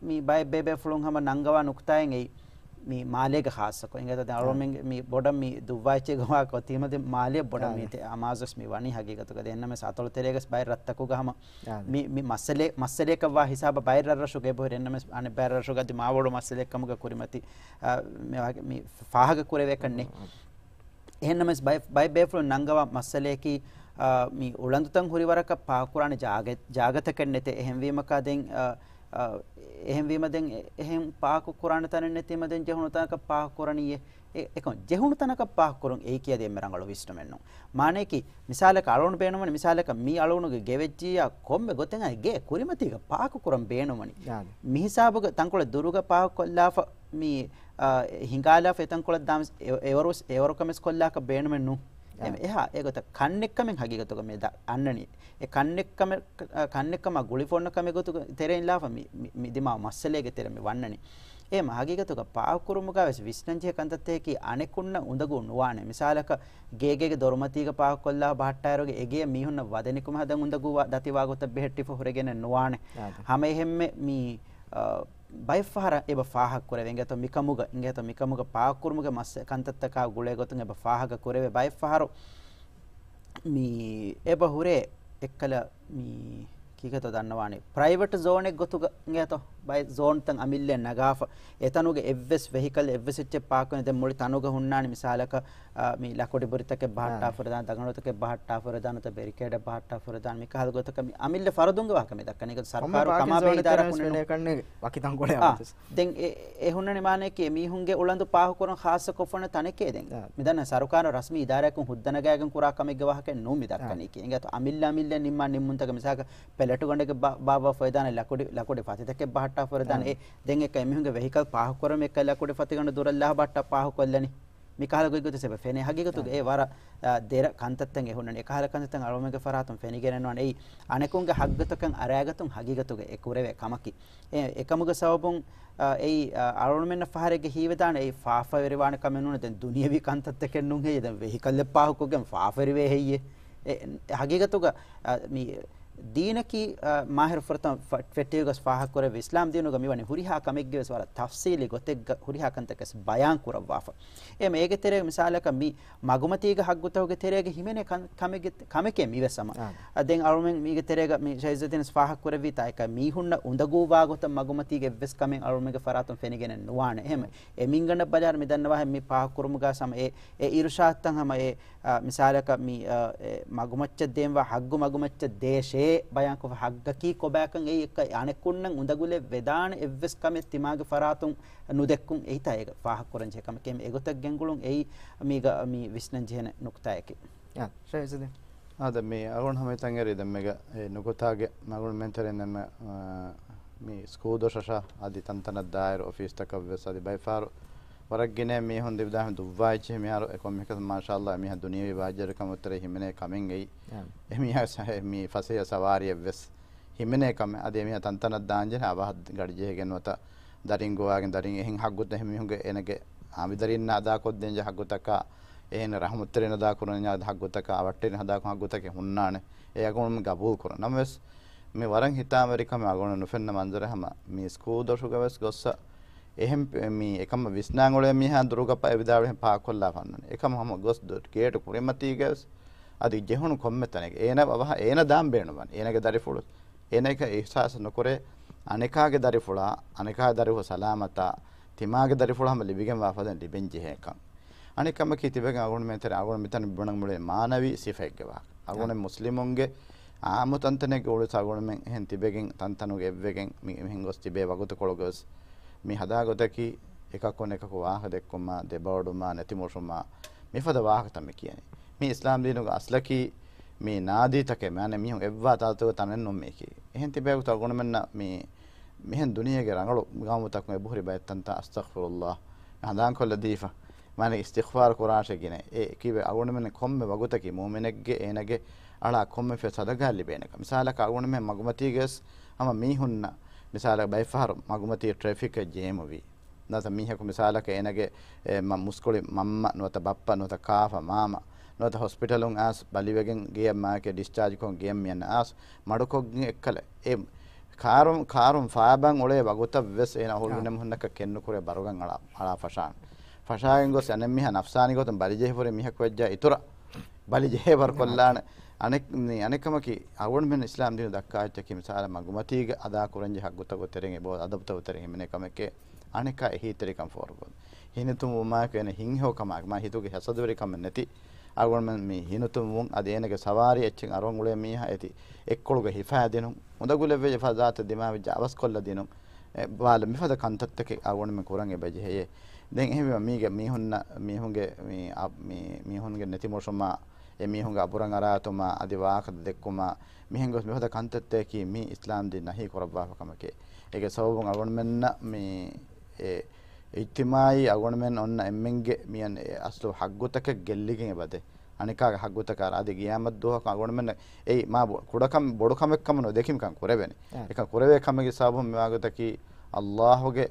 މި ބައެއް ބޭބޭފުޅުން ހަމަ ނަންގަވާ ނުކުތާއެއް އެއީ މި މާލޭގަ ހާއްސަކޮށް. އިނގޭތޯ ދެން އަޅުމެން މި ބޮޑަށް މި ދުއްވާ އެއްޗެއް ގޮވާ ކޮތީމަ ދެން މާލެއަށް ބޮޑަށް މީތި އަމާޒުވެސް މި ވަނީ ހަގީގަތުގަ. ދެންނަމެސް އަތޮޅު ތެރޭގަސް ބައެއް ރަށްތަކުގަ ހަމަ މި، މި މައްސަލެ-، މައްސަލައަކަށް ވާ ހިސާބަށް ބައެއް ރަށްރަށުގަ އެބަހުރި. އެންނަމެސް އަނެއް ބައެއް ރަށުގަ އަދި މާބޮޑު މައްސަލައެއް ކަމުގަ ކުރިމަތި، އާ، މި ވާހަކަ މި ފާހަގަ ކުރެވޭކަށް ނެތް. އެހެންނަމަވެސް ބައެއް، ބައެއް ބޭފުޅުން ނަންގަވާ މައްސަލައަކީ، އާ، މި އުޅަނދުތައް ހުރި ވަރަކަށް ޕާކުކުރާނެ ޖާގަ-، ޖާގަތަކެއް ނެތޭ. އެހެންވީމަކާ ދެން، އާ، އާ، އެހެންވީމަ ދެން އެ-، އެހެން ޕާކުކުރާނެ ތަނެއް ނެތީމަ ދެން ޖެހުނު ތަނަކަށް ޕާކުކުރަނީއޭ. އެ-، އެކަމަ ޖެހުނު ތަނަކަށް ޕާކުކުރުން އެއީކީ އަދި އެންމެ ރަނގަޅު ވިސްނުމެއް ނޫން. މާނަޔަކީ، މިސާލަކަށް އަޅުގަނޑު ބޭނުންވަނީ، މިސާލަކަށް މީ އަޅުގަނޑުގެ ގެވެއްޖިއްޔާ ކޮންމެ ގޮތެއް އަދި ގޭ ކުރިމަތީގަ ޕާކުކުރަން ބޭނުންވަނީ. އާދެ. މިހިސާބުގަ ތަންކޮޅެއް ދުރުގަ ޕާކުކޮށްލާފަ މި، އާ، ހިނގާލާފަ އެތަންކޮޅަށް ދާން ވެސް އެ-، އެވަރު-، އެވަރު ކަމެއް ކޮށްލާކަށް ބޭނުމެއް ނޫން. އެހެން އެހާ އެގޮތަށް ކަންނެއްކަމެއް ހަގީގަތުގަ މި ދަ-، އަންނަނީ. އެ ކަންނެއްކަމެއް، ކަންނެއްކަމާ ގުޅިފަ އޮންނަ ކަމެއް ގޮތުގަ ތެރެއިން ލާފަ މި، މި، މި ދިމާވި މައްސަލައިގެ ތެރެ މި ވަންނަނީ. އެހެން ހަގީގަތުގަ ޕާކުކުރުމުގަ ވެސް ވިސްނަންޖެހޭ ކަންތައްތަކަކީ އަނެކުންނަށް އުނދަގޫ ނުވާނެ. މިސާލަކަށް ގޭގޭގެ ދޮރުމަތީގަ ޕާކުކޮށްލާ ބަހައްޓާއިރުގެ އެގޭ މީހުންނަށް ވަދެ ނިކުމެ ހަދަން އުނދަގޫ ދަތިވާ ގޮތަށް ބެހެއްޓިފަ ހުރެގެނެއް ނުވާނެ. އާދެ. ހަމައެހެންމެ މި، އަ، ބައެއްފަހަރަށް އެބަ ފާހަގަކުރެވޭ. އިނގޭތޯ މިކަމުގަ، އިނގޭތޯ މިކަމުގަ ޕާކުކުރުމުގެ މައްސަ-، ކަންތައްތަކާ ގުޅޭ ގޮތުން އެބަ ފާހަގަކުރެވޭ. ބައެއްފަހަރު މި އެބަ ހުރޭ އެއްކަލަ މި ކީކޭތޯ ދަންނަވާނީ؟ ޕްރައިވެޓް ޒޯނެއް ގޮތުގަ އިނގޭތޯ ބައެއް ޒޯންތައް އަމިއްލައަށް ނަގާފަ، އެތަނުގެ އެއްވެސް ވެހިކަލް އެއްވެސް އެއްޗެއް ޕާކު ކުރެވޭނެ. ދެން މުޅި ތަނުގަ ހުންނާނެ މިސާލަކަށް، އާ، މި ލަކުޑިބުރިތަކެއް ބަހައްޓާ އާ. ފުރެދާނެ، ދަގަނޑުތަކެއް ބަހައްޓާ ފުރެދާނެ، ނުވަތަ ބެރިކޭޑެއް ބަހައްޓާ ފުރެދާނެ، މިކަހަލަ ގޮތަކަށް މި އަމިއްލަ ފަރުދުންގެ ވާހަކަ މި ދައްކަނީ. ސަރުކާރު ކަމާ ބެހޭ އިދާރާ ކުނިން ވަކި ތަންކޮޅެއް އާ. ދެން އެ، އެ ހުންނަނީ މާނައަކީ މީހުންގެ އުޅަނދު ޕާހަކުކުރަން ޚާއްޞަކޮށްފަ އޮންނަ ތަނެކޭ ދެން. އާ. މިދަންނަ ސަރުކާރު ރަސްމީ އިދާރާއަކުން ހުއްދަ ނަގާގެން ކުރާ ކަމެއްގެ ވާހަކައެއް ނޫން މި ދައްކަނީކީ. އާ. އިނގޭތޯ އަމިއްލަ އަމިއްލަ ނިންމާ ނިންމުންތަކެއް މިސާލަކަށް ޕެލެޓުގަނޑެއްގެ ބާ-، ބާއްވާ ފޮއިދާނެ ލަކުޑި، ލަކުޑި ފަތިތަކެއް ބަހައްޓާ ފޮއިދާނެ. އާ. އެ ދެން އެކަ އެމީހުންގެ ވެހިކަލް ޕާހަކުކުރަމުން އެކަ ލަކުޑި ފަތިގަނޑު ދުރަށް ލާ ބަހައްޓާ ޕާހަކުކޮށްލަނީ. މިކަހަލަ ގޮތްގޮތަށް އެބަ ފެނޭ. ހަގީގަތުގަ އާ. އެ ވަރަށް، އާ، ދެރަ ކަންތައްތައް އެ ހުންނަނީ. އެކަހަލަ ކަންތައްތައް އަޅުމެންގެ ފަރާތުން ފެނިގެންނެއްނުވާނެ. އެއީ އަނެކުންގެ ހައްގުތަކަށް އަރާގަތުން ހަގީގަތުގަ އެ ކުރެވޭ ކަމަކީ. އެ، އެކަމުގެ ސަބަބުން، އާ، އެއީ، އާ، އަޅުމެންނަށް ފަހަރެއްގެ ހީވެދާނެ އެއީ ފާފަވެރިވާނެ ކަމެއް ނޫނޭ. ދެން ދުނިޔަވީ ކަންތައްތަކެއް ނޫން ހެއްޔޭ. ދެން ވެހިކަލްއެއް ޕާހަކުކޮށްގެން ފާފަވެރިވޭ ހެއްޔޭ. އެ، ހަގީގަތުގަ، އާ، މި ދީނަކީ، އާ، މާހިރު ފުރަތަމަ ފަ-، ފެއްޓިވި ގޮސް ފާހަގަކުރެއްވި އިސްލާމް ދީނުގަ މިވަނީ ހުރިހާ ކަމެއްގެ ވެސް ވަރަށް ތަފްސީލީ ގޮތެއްގަ ހުރިހާ ކަންތަކެއް ބަޔާން ކުރައްވާފަ. އެ މޭގެ ތެރޭގަ މިސާލަކަށް މި މަގުމަތީގެ ހައްގުތަކުގެ ތެރޭގަ ހިމެނޭ ކަން-، ކަމެއްގެ، ކަމެކޭ މިވެސް ހަމަ. އާ. އަ، ދެން އަޅުމެން މީގެ ތެރޭގަ މި ޝައިޒުއްދީނަސް ފާހަގަކުރެއްވީތާ އެކަ މީހުންނަށް އުނދަގޫވާ ގޮތަށް މަގުމަތީގެ އެއްވެސް ކަމެއް އަޅުމެންގެ ފަރާތުން ފެނިގެނެއް ނުވާނެ. އެހެން އެމީހުންގަނޑަށް ބަލާއިރު މި ދަންނަވާހެން މި ފާހަގަކުރުމުގަ ހަމަ އެ، އެ އިރުޝާދުތައް ހަމަ އެ، އަ، މިސާލަކަށް މި، އަ، އެ މަގުމައްޗަށް ދޭންވާ ހައްގު މަގުމައްޗަށް ދޭށޭ ބަޔާންކޮށްފަ ހައްގަކީ ކޮބާކަން އެއީ އެއްކަ އަނެއްކުންނަށް އުނދަގުލެއް ވެދާނެ އެއްވެސް ކަމެއް ތިމާގެ ފަރާތުން ނުދެއްކުން އެއީތާ އޭގަ ފާހަގަކުރަންޖެހޭ ކަމެކޭ. އެގޮތަށް ގެންގުޅުން އެއީ މީގަ މި ވިސްނަންޖެހޭނެ ނުކުތާއެކޭ. އާ، ޝައިޒުއްދީން. އާދެ، މި އަޅުގަނޑު ހަމަ ހިތަށް އެރި ދެންމެގަ އެ ނުކުތާގެ މަގުން މެންތެރެން ދެންމެ، އާ، މި ސްކޫލް ދޮށަށާ އަދި ތަންތަނަށް ދާއިރު އޮފީސްތަކަށް ވެސް އަދި ބައެއްފަހަރު ވަރަށް ގިނަ މީހުން ދިވެހި ދުއްވާ އެއްޗެހި މިހާރު އެކޮންމެކަސް މާޝާﷲ އެމީހާ ދުނިޔަވީ ބާއްޖަވެރިކަމަށް ތެރޭ ހިމެނޭ ކަމެއް އެއީ. އެމީހާ ސަ-، މި ފަސޭހަ ސަވާރިއެއް ވެސް ހިމެނޭ ކަމެއް. އަދި އެމީހާ ތަންތަނަށް ދާންޖެހޭ އަވަހަށް ގަޑިޖެހިގެން ނުވަތަ ދަރިން ގޮވާގެން ދަރިން އެހެން ހައްގުތައް އެމީހުންގެ އޭނަގެ އާ މި ދަރިންނަށް އަދާކޮށްދޭންޖެހޭ ހައްގުތަކާ އެހެން ރަހުމަތްތެރިން އަދާކުރަންޖެހޭ ހައްގުތަކާ އަވަށްޓެރިން އަދާކުރަން ހައްގުތަކެއް ހުންނާނެ. އެ އަގުން ގަބޫލު ކުރަން. ނަމަވެސް މި ވަރަށް ހިތާމަވެރިކަމެއް އަގުނަށް ނުފެންނަ މަންޒަރެއް ހަމަ މި ސްކޫލް ދޮށުގަ ވެސް ގޮއްސަ އެހެން ޕެ-، މި އެކަމަށް ވިސްނާން އުޅޭ މީހާ ދުރުގަ ޕައި ވިދާޅުވި ޕާކްކޮށްލާފަ އަންނަނީ. އެކަމަށް ހަމަ ގޮސް ދޮ-، ގޭޓު ކުރިމަތީގަ ވެސް އަދި ޖެހުނު ކޮންމެ ތަނެއްގަ އޭނަ އަވަހަށް އޭނަ ދާން ބޭނުންވާނެ. އޭނަގެ ދަރިފުޅު އޭނަ އެކަން އިހްސާސް ނުކުރޭ، އަނެކާގެ ދަރިފުޅާ، އަނެކާ ދަރިފުޅު ސަލާމަތާ، ތިމާގެ ދަރިފުޅު ހަމަ ލިބިގެންވާ ފަދައިން ލިބެން ޖެހޭކަން. އަނެއް ކަމަކީ ތިބެގެން އަޅުގަނޑުމެން ތެރެ އަޅުގަނޑު މިތަނަށް ބުނަން މުޅި މާނަވީ ސިފައެއްގެ ވާހަކަ. އަޅުގަނޑު އާ. މުސްލިމުންގެ އާއްމު ތަންތަނެއްގެ އުޅުސް އަޅުގަނޑުމެން އެހެން ތިބެގެން ތަންތަނުގެ އެއްވެގެން މި-، މިހެން ގޮސް ތިބޭ ވަގުތުކޮޅުގަ ވެސް މި ހަދާ ގޮތަކީ އެކަކުން އެކަކު ވާހަކަ ދެއްކުމާ، ދެބައޮޑުމާ، ނެތިމުށުމާ، މިފަދަ ވާހަކަތައް މި ކިޔަނީ. މި އިސްލާމް ދީނުގެ އަސްލަކީ މި ނާދީތަކެއް މާނަ މީހުން އެއްވާ ތާތުގެ ތަނެއް ނޫން މީކީ. އެހެން ތިބޭ ގޮތަށް އަޅުގަނޑުމެންނަށް މި މިހެން ދުނިޔޭގެ ރަނގަޅު ގައުމުތަކުން އެބަހުރި ބައެއް ތަންތަން އަސްތަޣްފިރުﷲ ހަނދާންކޮށްލަދީފަ. މާނަ އިސްތިޣްފާރު ކުރާށޭ ގިނަ. އެ ކީއްވެ އަޅުގަނޑުމެން ކޮންމެ ވަގުތަކީ މުއުމިނެއްގެ އޭނަގެ އަޅާ ކޮންމެ ފިޔަ ސަދަގާ ލިބޭނެކަން. މިސާލަކަށް އަޅުގަނޑުމެން މަގުމަތީގަވެސް ހަމަ މީހުންނަށް މިސާލަކަށް ބައެއްފަހަރު މަގުމަތީ ޓްރެފިކަށް ޖޭމުވީ. ނުވަތަ މީހަކު މިސާލަކަށް އޭނަގެ އެ މަ-، މުސްކުޅި މަންމަ ނުވަތަ ބައްޕަ ނުވަތަ ކާފަ މާމަ ނުވަތަ ހޮސްޕިޓަލުން އައިސް ބަލިވެގެން ގެޔަށް މާކެ ޑިސްޗާޖްކޮށް ގެޔަށް މިއަންނަ އައިސް މަޑުކޮށްގެން އެއްކަލަ އެ ކާރުން، ކާރުން ފާބަން އުޅޭ ވަގުތަށް ވެސް އޭނަ އަހުރު އާ. ގިނަ މީހުންނަކަށް ކެންނުކުރޭ ބަރުގަން އަޅާ، އަޅާ ފަށާން. ފަށާގެން ގޮސް އަނެއް މީހާ ނަފްސާނީ ގޮތުން ބަލި ޖެހިފަ ހުރި މީހަކު ވެއްޖާ އިތުރަށް ބަލި ޖެހޭ ވަރު ކޮށްލާނެ. އަނެއް، މި އަނެއް ކަމަކީ އަޅުގަނޑުމެން އިސްލާމް ދީނު ދައްކާ އެއްޗަކީ މިސާލަށް މަގުމަތީގަ އަދާ ކުރަންޖެހޭ ހައްގުތަކުގެ ތެރެއިން އެބަ އަދަބުތަކުގެ ތެރެއިން ހިމެނޭ ކަމެކޭ. އަނެކާ އެހީތެރިކަން ފޯރުކޮށް ހިނިތުންވުމާއެކު އޭނަ ހިތްހެޔޮކަމާއެކު މާ ހިތުގެ ހަސަދަވެރިކަމެއް ނެތި އަޅުގަނޑުމެން މި ހިނިތުންވުން އަދި އޭނަގެ ސަވާރީ އެއްޗެއް އަރުވަން އުޅޭ މީހާ އެތި އެއްކޮޅުގަ ހިފާދިނުން، އުނދަގުލެއްވެ އެފަދަ ޒާތެއް ދިމާވެއްޖެ އަވަސްކޮށްލަދިނުން، އެ ބާލަ މިފަދަ ކަންތައްތަކެއް އަޅުގަނޑުމެން ކުރަން އެބަޖެހެޔޭ. ދެން އެހެންވީމަ މީގެ މީހުންނަށް، މީހުންގެ މި، އަ، މި، މީހުންގެ ނެތިމޮށުމާ، އެ މީހުންގެ އަބުރަށް އަރާތުމާ އަދި ވާހަކަ ދެއްކުމާ، މިހެން ގޮސް މިފަދަ ކަންތައްތަކަކީ މީ އިސްލާމް ދީން ނަހީ ކުރައްވާފަ ކަމެކޭ. އޭގެ ސަބަބުން އަޅުގަނޑުމެންނަށް މި އެ އިޖްތިމާއީ އަޅުގަނޑުމެން އޮންނަ އެންމެންގެ މިއަން އެ އަސްލު ހައްގުތަކެއް ގެއްލިގެން އެބަދޭ. އަނެކާގެ ހައްގުތަކާ އަދި ގިޔާމަތްދުވަހަކު އަޅުގަނޑުމެން އެއީ މާ ބޮ-، ކުޑަކަމެއް ބޮޑުކަމެއްކަމުން ނުދެކިމިކަން ކުރެވެނީ. އެކަން ކުރެވޭ ކަމެއްގެ ސަބަބުން މިވާގޮތަކީ ﷲ ގެ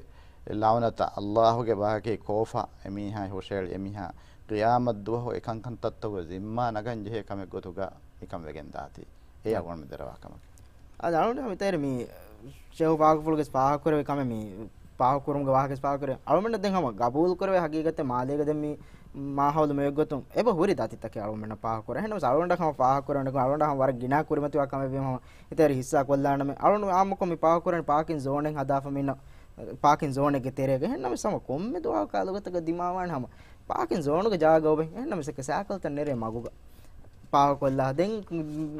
ލަޢުނަތަށް، ﷲ ގެ ބަހަކީ ކޯފަ، އެމީހާ ހުށައެޅި އެމީހާ ޤިޔާމަތްދުވަހު އެކަންކަންތައްތަކުގެ ޒިންމާ ނަގަން ޖެހޭ ކަމެއް ގޮތުގަ މިކަން ވެގެން ދާތީ. އެ އަޅުގަނޑު ދެރަވާ ކަމަކީ. އަދި އަޅުގަނޑު މިތެރެ މި ޝެހު ފާހަގަފުޅުގެ ފާހަގަކުރެވި ކަމެއް މި ފާހަގަކުރުމުގެ ވާހަކަ ފާހަގަކުރެވި. އަޅުގަނޑަށް ދެން ހަމަ ގަބޫލުކުރެވޭ ހަގީގަތެއް މާލޭގަ ދެން މި މާހައުލު މިއޮތްގޮތުން އެބަ ހުރި ދަތިތަކެއް އަޅުގަނޑަށް ފާހަގަކުރޭ. އެހެންނަމަވެސް އަޅުގަނޑަށް ހަމަ ފާހަގަކުރެވެން އަޅުގަނޑަށް ހަމަ ވަރަށް ގިނަ ކުރިމަތިވާ ކަމެއް ވީމަ ހަމަ އެތެރެ ހިއްސާ ކޮށްލާނަމޭ. އަޅުގަނޑު އާއްމުކޮށް މި ފާހަގަކުރަނީ ޕާކިން ޒޯނެއް ހަދާފަ މިނަ ޕާކިން ޒޯނެއްގެ ތެރޭގަ. އެހެންނަމަވެސް ހަމަ ކޮންމެ ދުވަހަކު ކާލުގަތަކަށް ދިމާވާނެ ހަމަ ޕާކިން ޒޯނުގެ ޖާގަ އޮވެ. އެހެންނަމަވެސް އެކަ ސައިކަލްތައް ނެރޭ މަގުގަ ފާހަގަކޮށްލާ. ދެން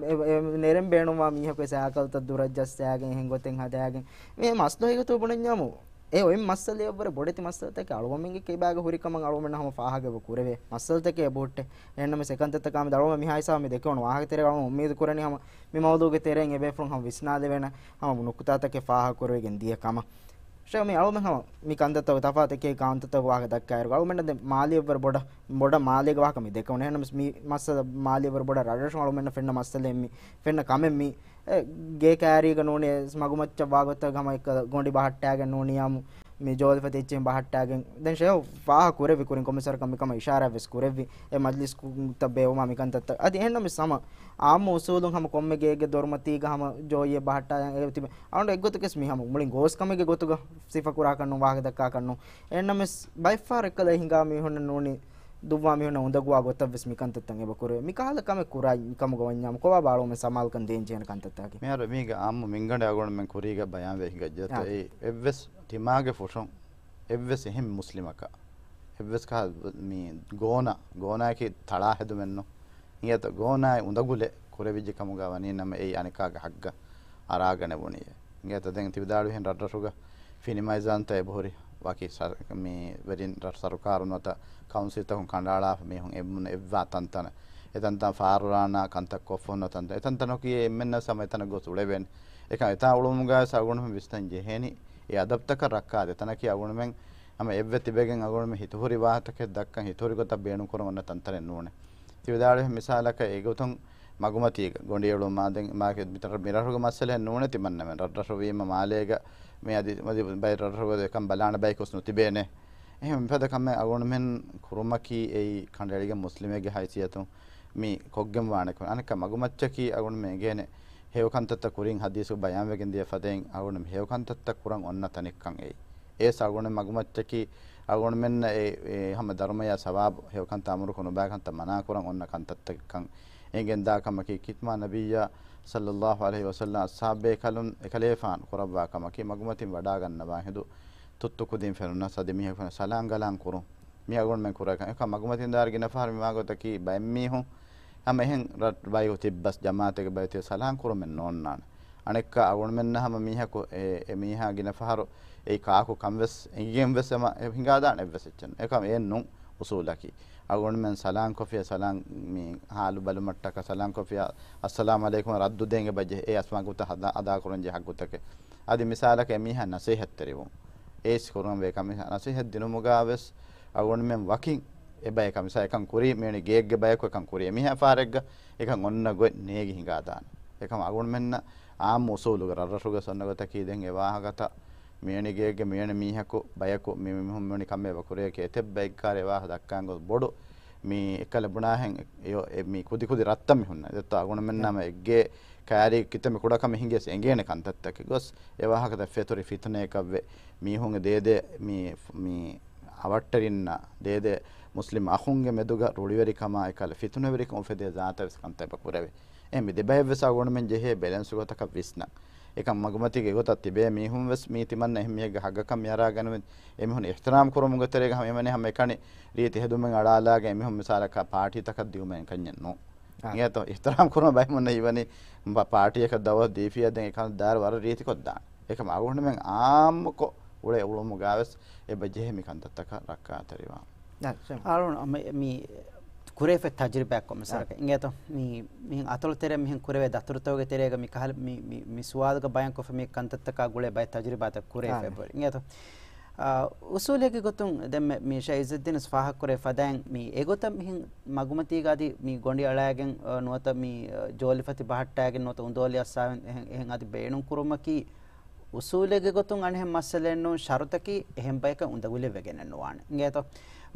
އެ، އެ، ނެރެން ބޭނުންވާ މީހަކު އެ ސައިކަލްތައް ދުރަށް ޖައްސާގެން އެހެން ގޮތެއް ހަދާގެން މި މަސްދުވަހީގަތު ބުނަންޏާމު އެ އޮތް މައްސަލައެއް ވަރަށް ބޮޑެތި މައްސަލަތަކެއް އަޅުގަނޑުމެންގެ ކިބާގަ ހުރި ކަމަށް އަޅުގަނޑުމެންނަށް ހަމަ ފާހަގަ އެބަ ކުރެވޭ މައްސަލަތަކެއް އެބަހުއްޓޭ. އެހެންނަމަވެސް އެކަންތައްތަކާ މެދު އަޅުގަނޑު މިހާ ހިސާބު މި ދެކެވުނު ވާހަކަ ތެރޭގަ އަޅުގަނޑު އުއްމީދު ކުރަނީ ހަމަ މި މައުޟޫގެ ތެރެއިން އެބޭފުޅުން ހަމަ ވިސްނާލެވޭނެ ހަމަ ނުކުތާތަކެއް ފާހަގަ ކުރެވިގެން ދިޔަ ކަމަށް. ޝެހު މި އަޅުމެން ހަމަ މި ކަންތައްތަކު ތަފާތެކޭ ކަންތައްތަކު ވާހަކަ ދައްކާއިރު އަޅުމެންނަށް ދެން މާލީ އެއްވަރު ބޮޑަށް، ބޮޑަށް މާލޭގެ ވާހަކަ މި ދެކެވުނު. އެހެންނަމަވެސް މި މައްސަލަ މާލީ އެއްވަރު ބޮޑަށް ރަށްރަށުން އަޅުމެންނަށް ފެންނަ މައްސަލައެއް މި، ފެންނަ ކަމެއް މި. އެ، ގޭ ކައިރީގަ ނޫނީ މަގުމައްޗަށް ވާގޮތަށް ހަމަ އެއްކަލަ ގޮނޑި ބަހައްޓާގެން ނޫނިޔާމު މި ޖޯލިފަތި އެއްޗެހިން ބަހައްޓާގެން. ދެން ޝެހު ފާހަ ކުރެއްވި ކުރިން ކޮންމެސަރަކަށް މިކަމަށް އިޝާރާތް ވެސް ކުރެއްވި. އެ މަޖްލިސްތައް ބޭއްވުމާ މިކަންތައްތައް. އަދި އެހެންނަމަވެސް ހަމަ އާއްމު އުސޫލުން ހަމަ ކޮންމެ ގޭގެ ދޮރުމަތީގަ ހަމަ ޖޯއީއެއް ބަހައްޓާ އެ ތިބެ. އަޅުގަނޑު އެއްގޮތަކަސް މި ހަމަ މުޅިން ގޯސް ކަމެއްގެ ގޮތުގަ ސިފަކުރާކަށްނު، ވާހަކަ ދައްކާކަށްނު. އެހެންނަމަވެސް ބައެއްފަހަރު އެއްކަލަ އެ ހިނގާ މީހުންނަށް ނޫނީ ދުއްވާ މީހުންނަށް އުނދަގޫވާ ގޮތަށްވެސް މިކަންތައްތައް އެބަ ކުރެވޭ. މިކަހަލަ ކަމެއް ކުރާ ކަމުގަ ވަންޏާމު ކޮބާބާ އަޅުގަނޑުމެން ސަމާލުކަން ދޭން ޖެހޭނެ ކަންތައްތަކެއް؟ މިހާރު މީގަ އާއްމު މިންގަނޑެއް އަޅުގަނޑުމެން ކުރީގަ ބަޔާންވެ ހިނގައްޖެ. އާ. އެއީ އެއްވެސް ތިމާގެ ފުށުން އެއްވެސް އެހެން މުސްލިމަކަށް އެއްވެސް ކަހަލަ މި ގޯނާ، ގޯނާއަކީ ތަޅާ ހެދުމެއްނު. އިނގޭތޯ ގޯނާއެއް އުނދަގުލެއް ކުރެވިއްޖެ ކަމުގަ ވަނީ ނަމަ އެއީ އަނެކާގެ ހައްގަށް އަރާގަނެވުނީ. އިނގޭތޯ ދެން ތި ވިދާޅުވިހެން ރަށްރަށުގަ ފިނި މައިޒާންތައް އެބަހުރި ވަކި ސަ-، މި ވެރިން ރަށް ސަރުކާރުން ނުވަތަ ކައުންސިލްތަކުން ކަނޑައަޅާފަ މީހުން އެ-، އެއްވާ ތަންތަނަށް. އެތަންތަން ފާރުރާނާ ކަންތައް ކޮށްފަ ހުންނަ ތަންތަން. އެތަންތަނަކީ އެންމެންނަށް ހަމަ އެތަނަށް ގޮސް އުޅެވޭނެ. އެކަން އެތާ އުޅުމުގައި ވެސް އަޅުގަނޑުމެން ވިސްނަން ޖެހޭނީ އެ އަދަބްތަކަށް ރައްކާ ދޭ. އެތަނަކީ އަޅުގަނޑުމެން ހަމަ އެއްވެ ތިބެގެން އަޅުގަނޑުމެން ހިތުހުރި ވާހަކަތަކެއް ދައްކަން ހިތުހުރި ގޮތަށް ބޭނުންކުރަން އޮންނަ ތަންތަނެއް ނޫނޭ. ތި ވިދާޅުވި މިސާލަކަށް އެގޮތުން މަގުމަތީގަ ގޮނޑިއެޅުމާ ދެން މާކެ-، މިތަރ-، މިރަށުގެ މައްސަލައެއް ނޫނޭ ތިމަންނަމެން. ރަށްރަށު ވީމަ މާލޭގަ މި އަދި، އަދި ބައެއް ރަށްރަށުގަ އެކަން ބަލާނެ ބަޔަކު ވެސް ނުތިބޭނެ. އެހެން މިފަދަ ކަމެއް އަޅުގަނޑުމެން ކުރުމަކީ އެއީ ކަނޑައެޅިގެން މުސްލިމެއްގެ ހައިސިއްޔަތުން މި ކޮށްގެން ވާނެ ކަމެއް. އަނެއްކާ މަގުމައްޗަކީ އަޅުގަނޑުމެން އެނގޭނެ ހެޔޮ ކަންތައްތައް ކުރިން ޙަދީޘް ބަޔާންވެގެން ދިޔަ ފަދައިން އަޅުގަނޑު ހެޔޮ ކަންތައްތައް ކުރަން އޮންނަ ތަނެއްކަން އެއީ. އޭސް އަޅުގަނޑު މަގުމައްޗަކީ އަޅުގަނޑުމެންނަށް އެ، އެ ހަމަ ދަރުމަޔާ ސަވާބު ހެޔޮ ކަންތައް އަމުރުކޮށް ނުބައި ކަންތައް މަނާ ކުރަން އޮންނަ ކަންތައްތަކެއްކަން އެނގެން ދާ ކަމަކީ. ކިތްމާ ނަބިއްޔާ ޞައްލައްލާހު ޢަލައިހި ވަސައްލަމް އަޞްޙާބޭކަލުން އެކަލޭފާނު ކުރައްވާ ކަމަކީ މަގުމަތިން ވަޑާގަންނަވާ ހިނދު ތުއްތު ކުދިން ފެނުނަސް އަދި މީހަކު ފެނުނަސް ސަލާން ގަލާން ކުރުން. މި އަޅުގަނޑުމެން ކުރާ ކަން. އެކަމް މަގުމަތިން ދާއިރު ގިނަ ފަހަރު މި ވާގޮތަކީ ބައެއް މީހުން ހަމަ އެހެން ރަށް ބަޔަކު ތިއްބަސް ޖަމާޢަތެއްގެ ބަޔަކު ތި ސަލާން ކުރުމެއް ނޯންނާނެ. އަނެއްކާ އަޅުގަނޑުމެންނަށް ހަމަ މީހަކު އެ، އެ މީހާ ގިނަ ފަހަރު އެއީ ކާކު ކަން ވެސް އެނގިގެން ވެސް ހަމަ އެ ހިނގާދާނެ އެއްވެސް އެއްޗެއް ނޫން. އެކަމް އެއެއް ނޫން އުސޫލަކީ. އަޅުގަނޑުމެން ސަލާން ކޮށްފިޔާ ސަލާން މި ހާލު ބަލުމަށްޓަކާ ސަލާން ކޮށްފިޔާ އައްސަލާމް ޢަލައިކުމް ރައްދު ދޭން އެބަޖެހޭ. އެ އަސްމާ ގުތަ ހަދާ، އަދާ ކުރަން ޖެހޭ ހައްގުތަކެއް. އަދި މިސާލަކަށް އެމީހާ ނަސޭހަތްތެރިވުން. އޭސް ކުރަން ވޭ ކަމެއް ނަސޭހަތް ދިނުމުގަ ވެސް އަޅުގަނޑުމެން ވަކިން އެބަޔަކަށް މިސާ އެކަން ކުރީ މިވެނި ގެއެއްގެ ބަޔަކު އެކަން ކުރީ އެމީހާ ފާރެއްގަ އެކަން އޮންނަ ގޮތް ނޭގި ހިނގާދާނެ. އެކަމް އަޅުގަނޑުމެންނަށް އާއްމު އުސޫލުގަ ރަށްރަށުގަ ސޮންނަ ގޮތަކީ ދެން އެ ވާހަކަތައް މިވެނި ގެއެއްގެ މިވެނި މީހަކު ބަޔަކު މި މީހުން މިވެނި ކަމެއް އެބަ ކުރޭކޭ އެތައް ބައެއްގާރަ އެ ވާހަކަ ދައްކާން ގޮސް ބޮޑު މި އެކަލަ ބުނާހެން އެ، އެ މި ކުދި ކުދި ރަށްތައް މި ހުންނަ. އެތައް އަޅުގަނޑުމެންނަށް އެއްގެ ކައިރީ ކިތަންމެ ކުޑަކަމެއް ހިނގިޔަސް އެނގޭނެ ކަންތައްތަކެއް ގޮސް އެ ވާހަކަތައް ފެތުރި ފިތުނައަކަށްވެ މީހުންގެ ދޭދޭ މި، މި އަވަށްޓެރިންނާ ދޭދޭ މުސްލިމް އަޚުންގެ މެދުގަ ރުޅިވެރިކަމާ އެކަލަ ފިތުނަވެރިކަން އުފެދޭ ޒާތަށް ވެސް ކަންތައް އެބަ ކުރެވޭ. އެ މި ދެބައެއްވެސް އަޅުގަނޑުމެން ޖެހޭ ބެލެންސު ގޮތަކަށް ވިސްނަން. އެކަމް މަގުމަތީގެ ގޮތަށް ތިބޭ މީހުން ވެސް މީ ތިމަންނަ އެހެން މީހެއްގެ ހައްގަކަށް މިއަރާގަނެވެ. އެމީހުން އިޙްތިރާމް ކުރުމުގެ ތެރޭގަ ހަމަ އެމަނި ހަމަ އެކަނި ރީތި ހެދުމެއް އަޅާލާގެ އެމީހުން މިސާލަކަށް ޕާޓީތަކަށް ދިއުމެއް ކަންޏެއް ނޫން. އާ. އިނގޭތޯ އިޙްތިރާމް ކުރުމަށް ބައެއް މުންނަ ހީވަނީ ބަ-، ޕާޓީއަކަށް ދައުވަތު ދީފިޔާ ދެން އެކަން ދާއިރު ވަރަށް ރީތިކޮށްދާނެ. އެކަމް އަޅުގަނޑުމެން އާއްމުކޮށް އުޅޭ އުޅުމުގަ ވެސް އެބަ ޖެހޭ މި ކަންތައްތަކަށް ރައްކާތެރިވާން. އާ، ސެމް. އަޅުން މި، މި ކުރެވިފައި ތަޖުރިބާއެއް ކޮށް މިސާލަކަށް އާ. އިނގޭތޯ މި، މިހެން އަތޮޅު ތެރެ މިހެން ކުރެވޭ ދަތުރުތަކުގެ ތެރޭގަ މި ކަހަލަ މި، މި، މި ސުވާލުގަ ބަޔާންކޮށްފަ މި ކަންތައްތަކާ ގުޅޭ ބައެއް ތަޖުރިބާތައް ކުރެވިފައި އާ. އިނގޭތޯ. އާ، އުސޫލެއްގެ ގޮތުން ދެންމެ މި ޝައި އިއްޒައްދީނަސް ފާހަގަކުރޭ ފަދައިން މި އެގޮތަށް މިހެން މަގުމަތީގަ އަދި މި ގޮނޑި އަޅާގެން، އާ، ނުވަތަ މި، އާ، ޖޯލިފަތި ބަހައްޓާގެން ނުވަތަ އުނދޯލި އައްސާވެން އެހެން، އެހެން އަދި ބޭނުން ކުރުމަކީ އުސޫލެއްގެ ގޮތުން އަނެއްހެން މައްސަލައެއް ނޫން، ޝަރުތަކީ އެހެން ބަޔަކަށް އުނދަގުލެއް ވެގެނެއް ނުވާނެ. އިނގޭތޯ؟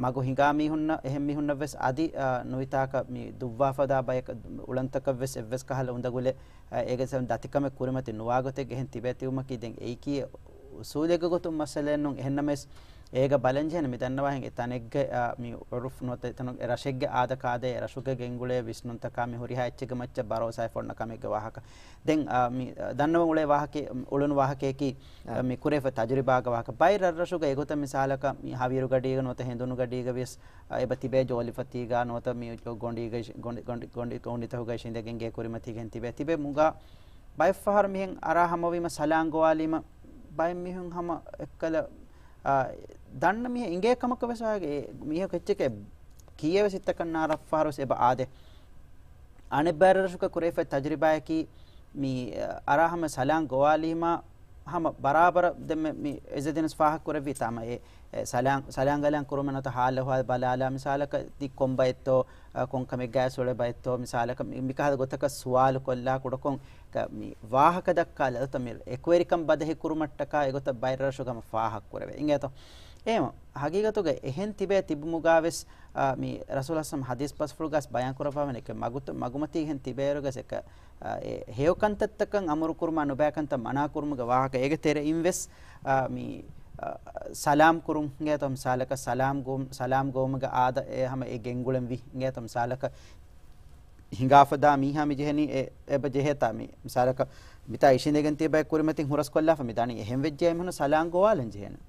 މަގު ހިނގާ މީހުންނަށް، އެހެން މީހުންނަށް ވެސް އަދި، އާ، ނުވިތާކަށް މި ދުއްވާފަދާ ބަޔަކަށް އުޅަންތަކަށް ވެސް އެއްވެސް ކަހަލަ އުނދަގުލެއް، އާ، އޭގެ ދަތިކަމެއް ކުރިމަތި ނުވާގޮތެއް އެހެން ތިބޭ ތިބުމަކީ ދެން އެއީކީ އުސޫލެއްގެ ގޮތުން މައްސަލައެއް ނޫން. އެހެންނަމަވެސް އޭގަ ބަލަންޖެހޭނެ މި ދަންނަވާހެން އެ ތަނެއްގެ، އާ، މި އުރުފް ނުވަތަ އެތަނުގެ އެ ރަށެއްގެ އާދަކާދަ އެ ރަށުގެ ގެންގުޅޭ ވިސްނުންތަކާ މި ހުރިހާ އެއްޗެއްގެ މައްޗަށް ބަރޯސާއެއް ފޮންނަ ކަމެއްގެ ވާހަކަ. ދެން، އާ، މި، އާ، ދަންނަވަން އުޅޭ ވާހަކަ، އުޅުނު ވާހަކަޔަކީ، އާ، މި ކުރެފަ ތަޖުރިބާގެ ވާހަކަ. ބައެއް ރަށްރަށުގަ އެގޮތަށް މިސާލަކަށް މި ހަވީރު ގަޑީގަ ނުވަތަ ހެނދުނު ގަޑީގަ ވިޔަސް، އާ، އެބަ ތިބޭ ޖޯލިފަތީގަ ނުވަތަ މި ގޮނޑީގަ އިށި-، ގޮނޑި-، ގޮނޑި-، ގޮނޑި-، ގޮނޑިތަކުގަ އިށީނދެގެން ގޭ ކުރިމަތީގެން ތިބޭ. ތިބޭ މުގާ ބައެއްފަހަރު މިހެން އަރާ ހަމަވީމަ ސަލާން ގޮވާލީމަ ބައެއް މީހުން ހަމަ އެއްކަލަ، އާ، ދަންނަ މީހެއް އިނގޭ ކަމަކަށް ވެސް އޮތް މީހަކު އެއްޗެކޭ ކީއެއް ވެސް ހިތަކަށް ނާރަ ފަހަރު ވެސް އެބަ އާދޭ. އަނެއް ބައެއް ރަށުގަ ކުރެވިފައި ތަޖުރިބާއަކީ މި އަރާ ހަމަ ސަލާން ގޮވާލީމަ ހަމަ ބަރާބަރަށް ދެންމެ މި އިއްޒަތްދީނަސް ފާހަގަކުރެއްވި ތާމަ އެ، އެ ސަލާން، ސަލާން ގަލާން ކުރުމެއް ނުވަތަ ހާލު އަހްވާލު ބަލާލާ މިސާލަކަށް ތި ކޮން ބައެއްތޯ، އަ، ކޮން ކަމެއްގައި ސުޅެ ބައެއްތޯ މިސާލަކަށް މި، މިކަހަލަ ގޮތަކަށް ސުވާލު ކޮށްލާ ކުޑަކޮށް ކަ-، މި ވާހަކަ ދައްކާލާ އެގޮތަށް މި އެކުވެރިކަން ބަދަހި ކުރުމަށްޓަކާ އެގޮތަށް ބައެއް ރަށުގަ ހަމަ ފާހަގަކުރެވޭ. އިނގޭތޯ؟ އެހެން ހަގީގަތުގަ އެހެން ތިބޭ ތިބުމުގާ ވެސް، އާ، މި ރަސޫލާ ސަމް ހަދީސް ބަސްފުޅުގަސް ބަޔާން ކުރައްވާވަނީ އެކެ މަގުތު-، މަގުމަތީ އެހެން ތިބޭއިރުގަސް އެކަ، އާ، އެ ހެޔޮ ކަންތައްތަކަށް އަމުރު ކުރުމާ ނުބައި ކަންތައް މަނާ ކުރުމުގެ ވާހަކަ އޭގެ ތެރެއިން ވެސް، އާ، މި، އާ، ސަލާމް ކުރުން އިނގޭތޯ މިސާލަކަށް ސަލާމް ގޮ-، ސަލާމް ގޮވުމުގެ އާދަ އެ ހަމަ އެ ގެންގުޅެންވީ އިނގޭތޯ މިސާލަކަށް ހިނގާފަދާ މީހާ މި ޖެހެނީ އެ-، އެބަ ޖެހޭތާ މި މިސާލަކަށް މިތާ އިށީނދެގެން ތިބޭ ކުރިމަތިން ހުރަސްކޮށްލާފަ މި ދާނީ އެހެން ވެއްޖެ އެމީހުން ސަލާން ގޮވާލަން ޖެހޭނެ.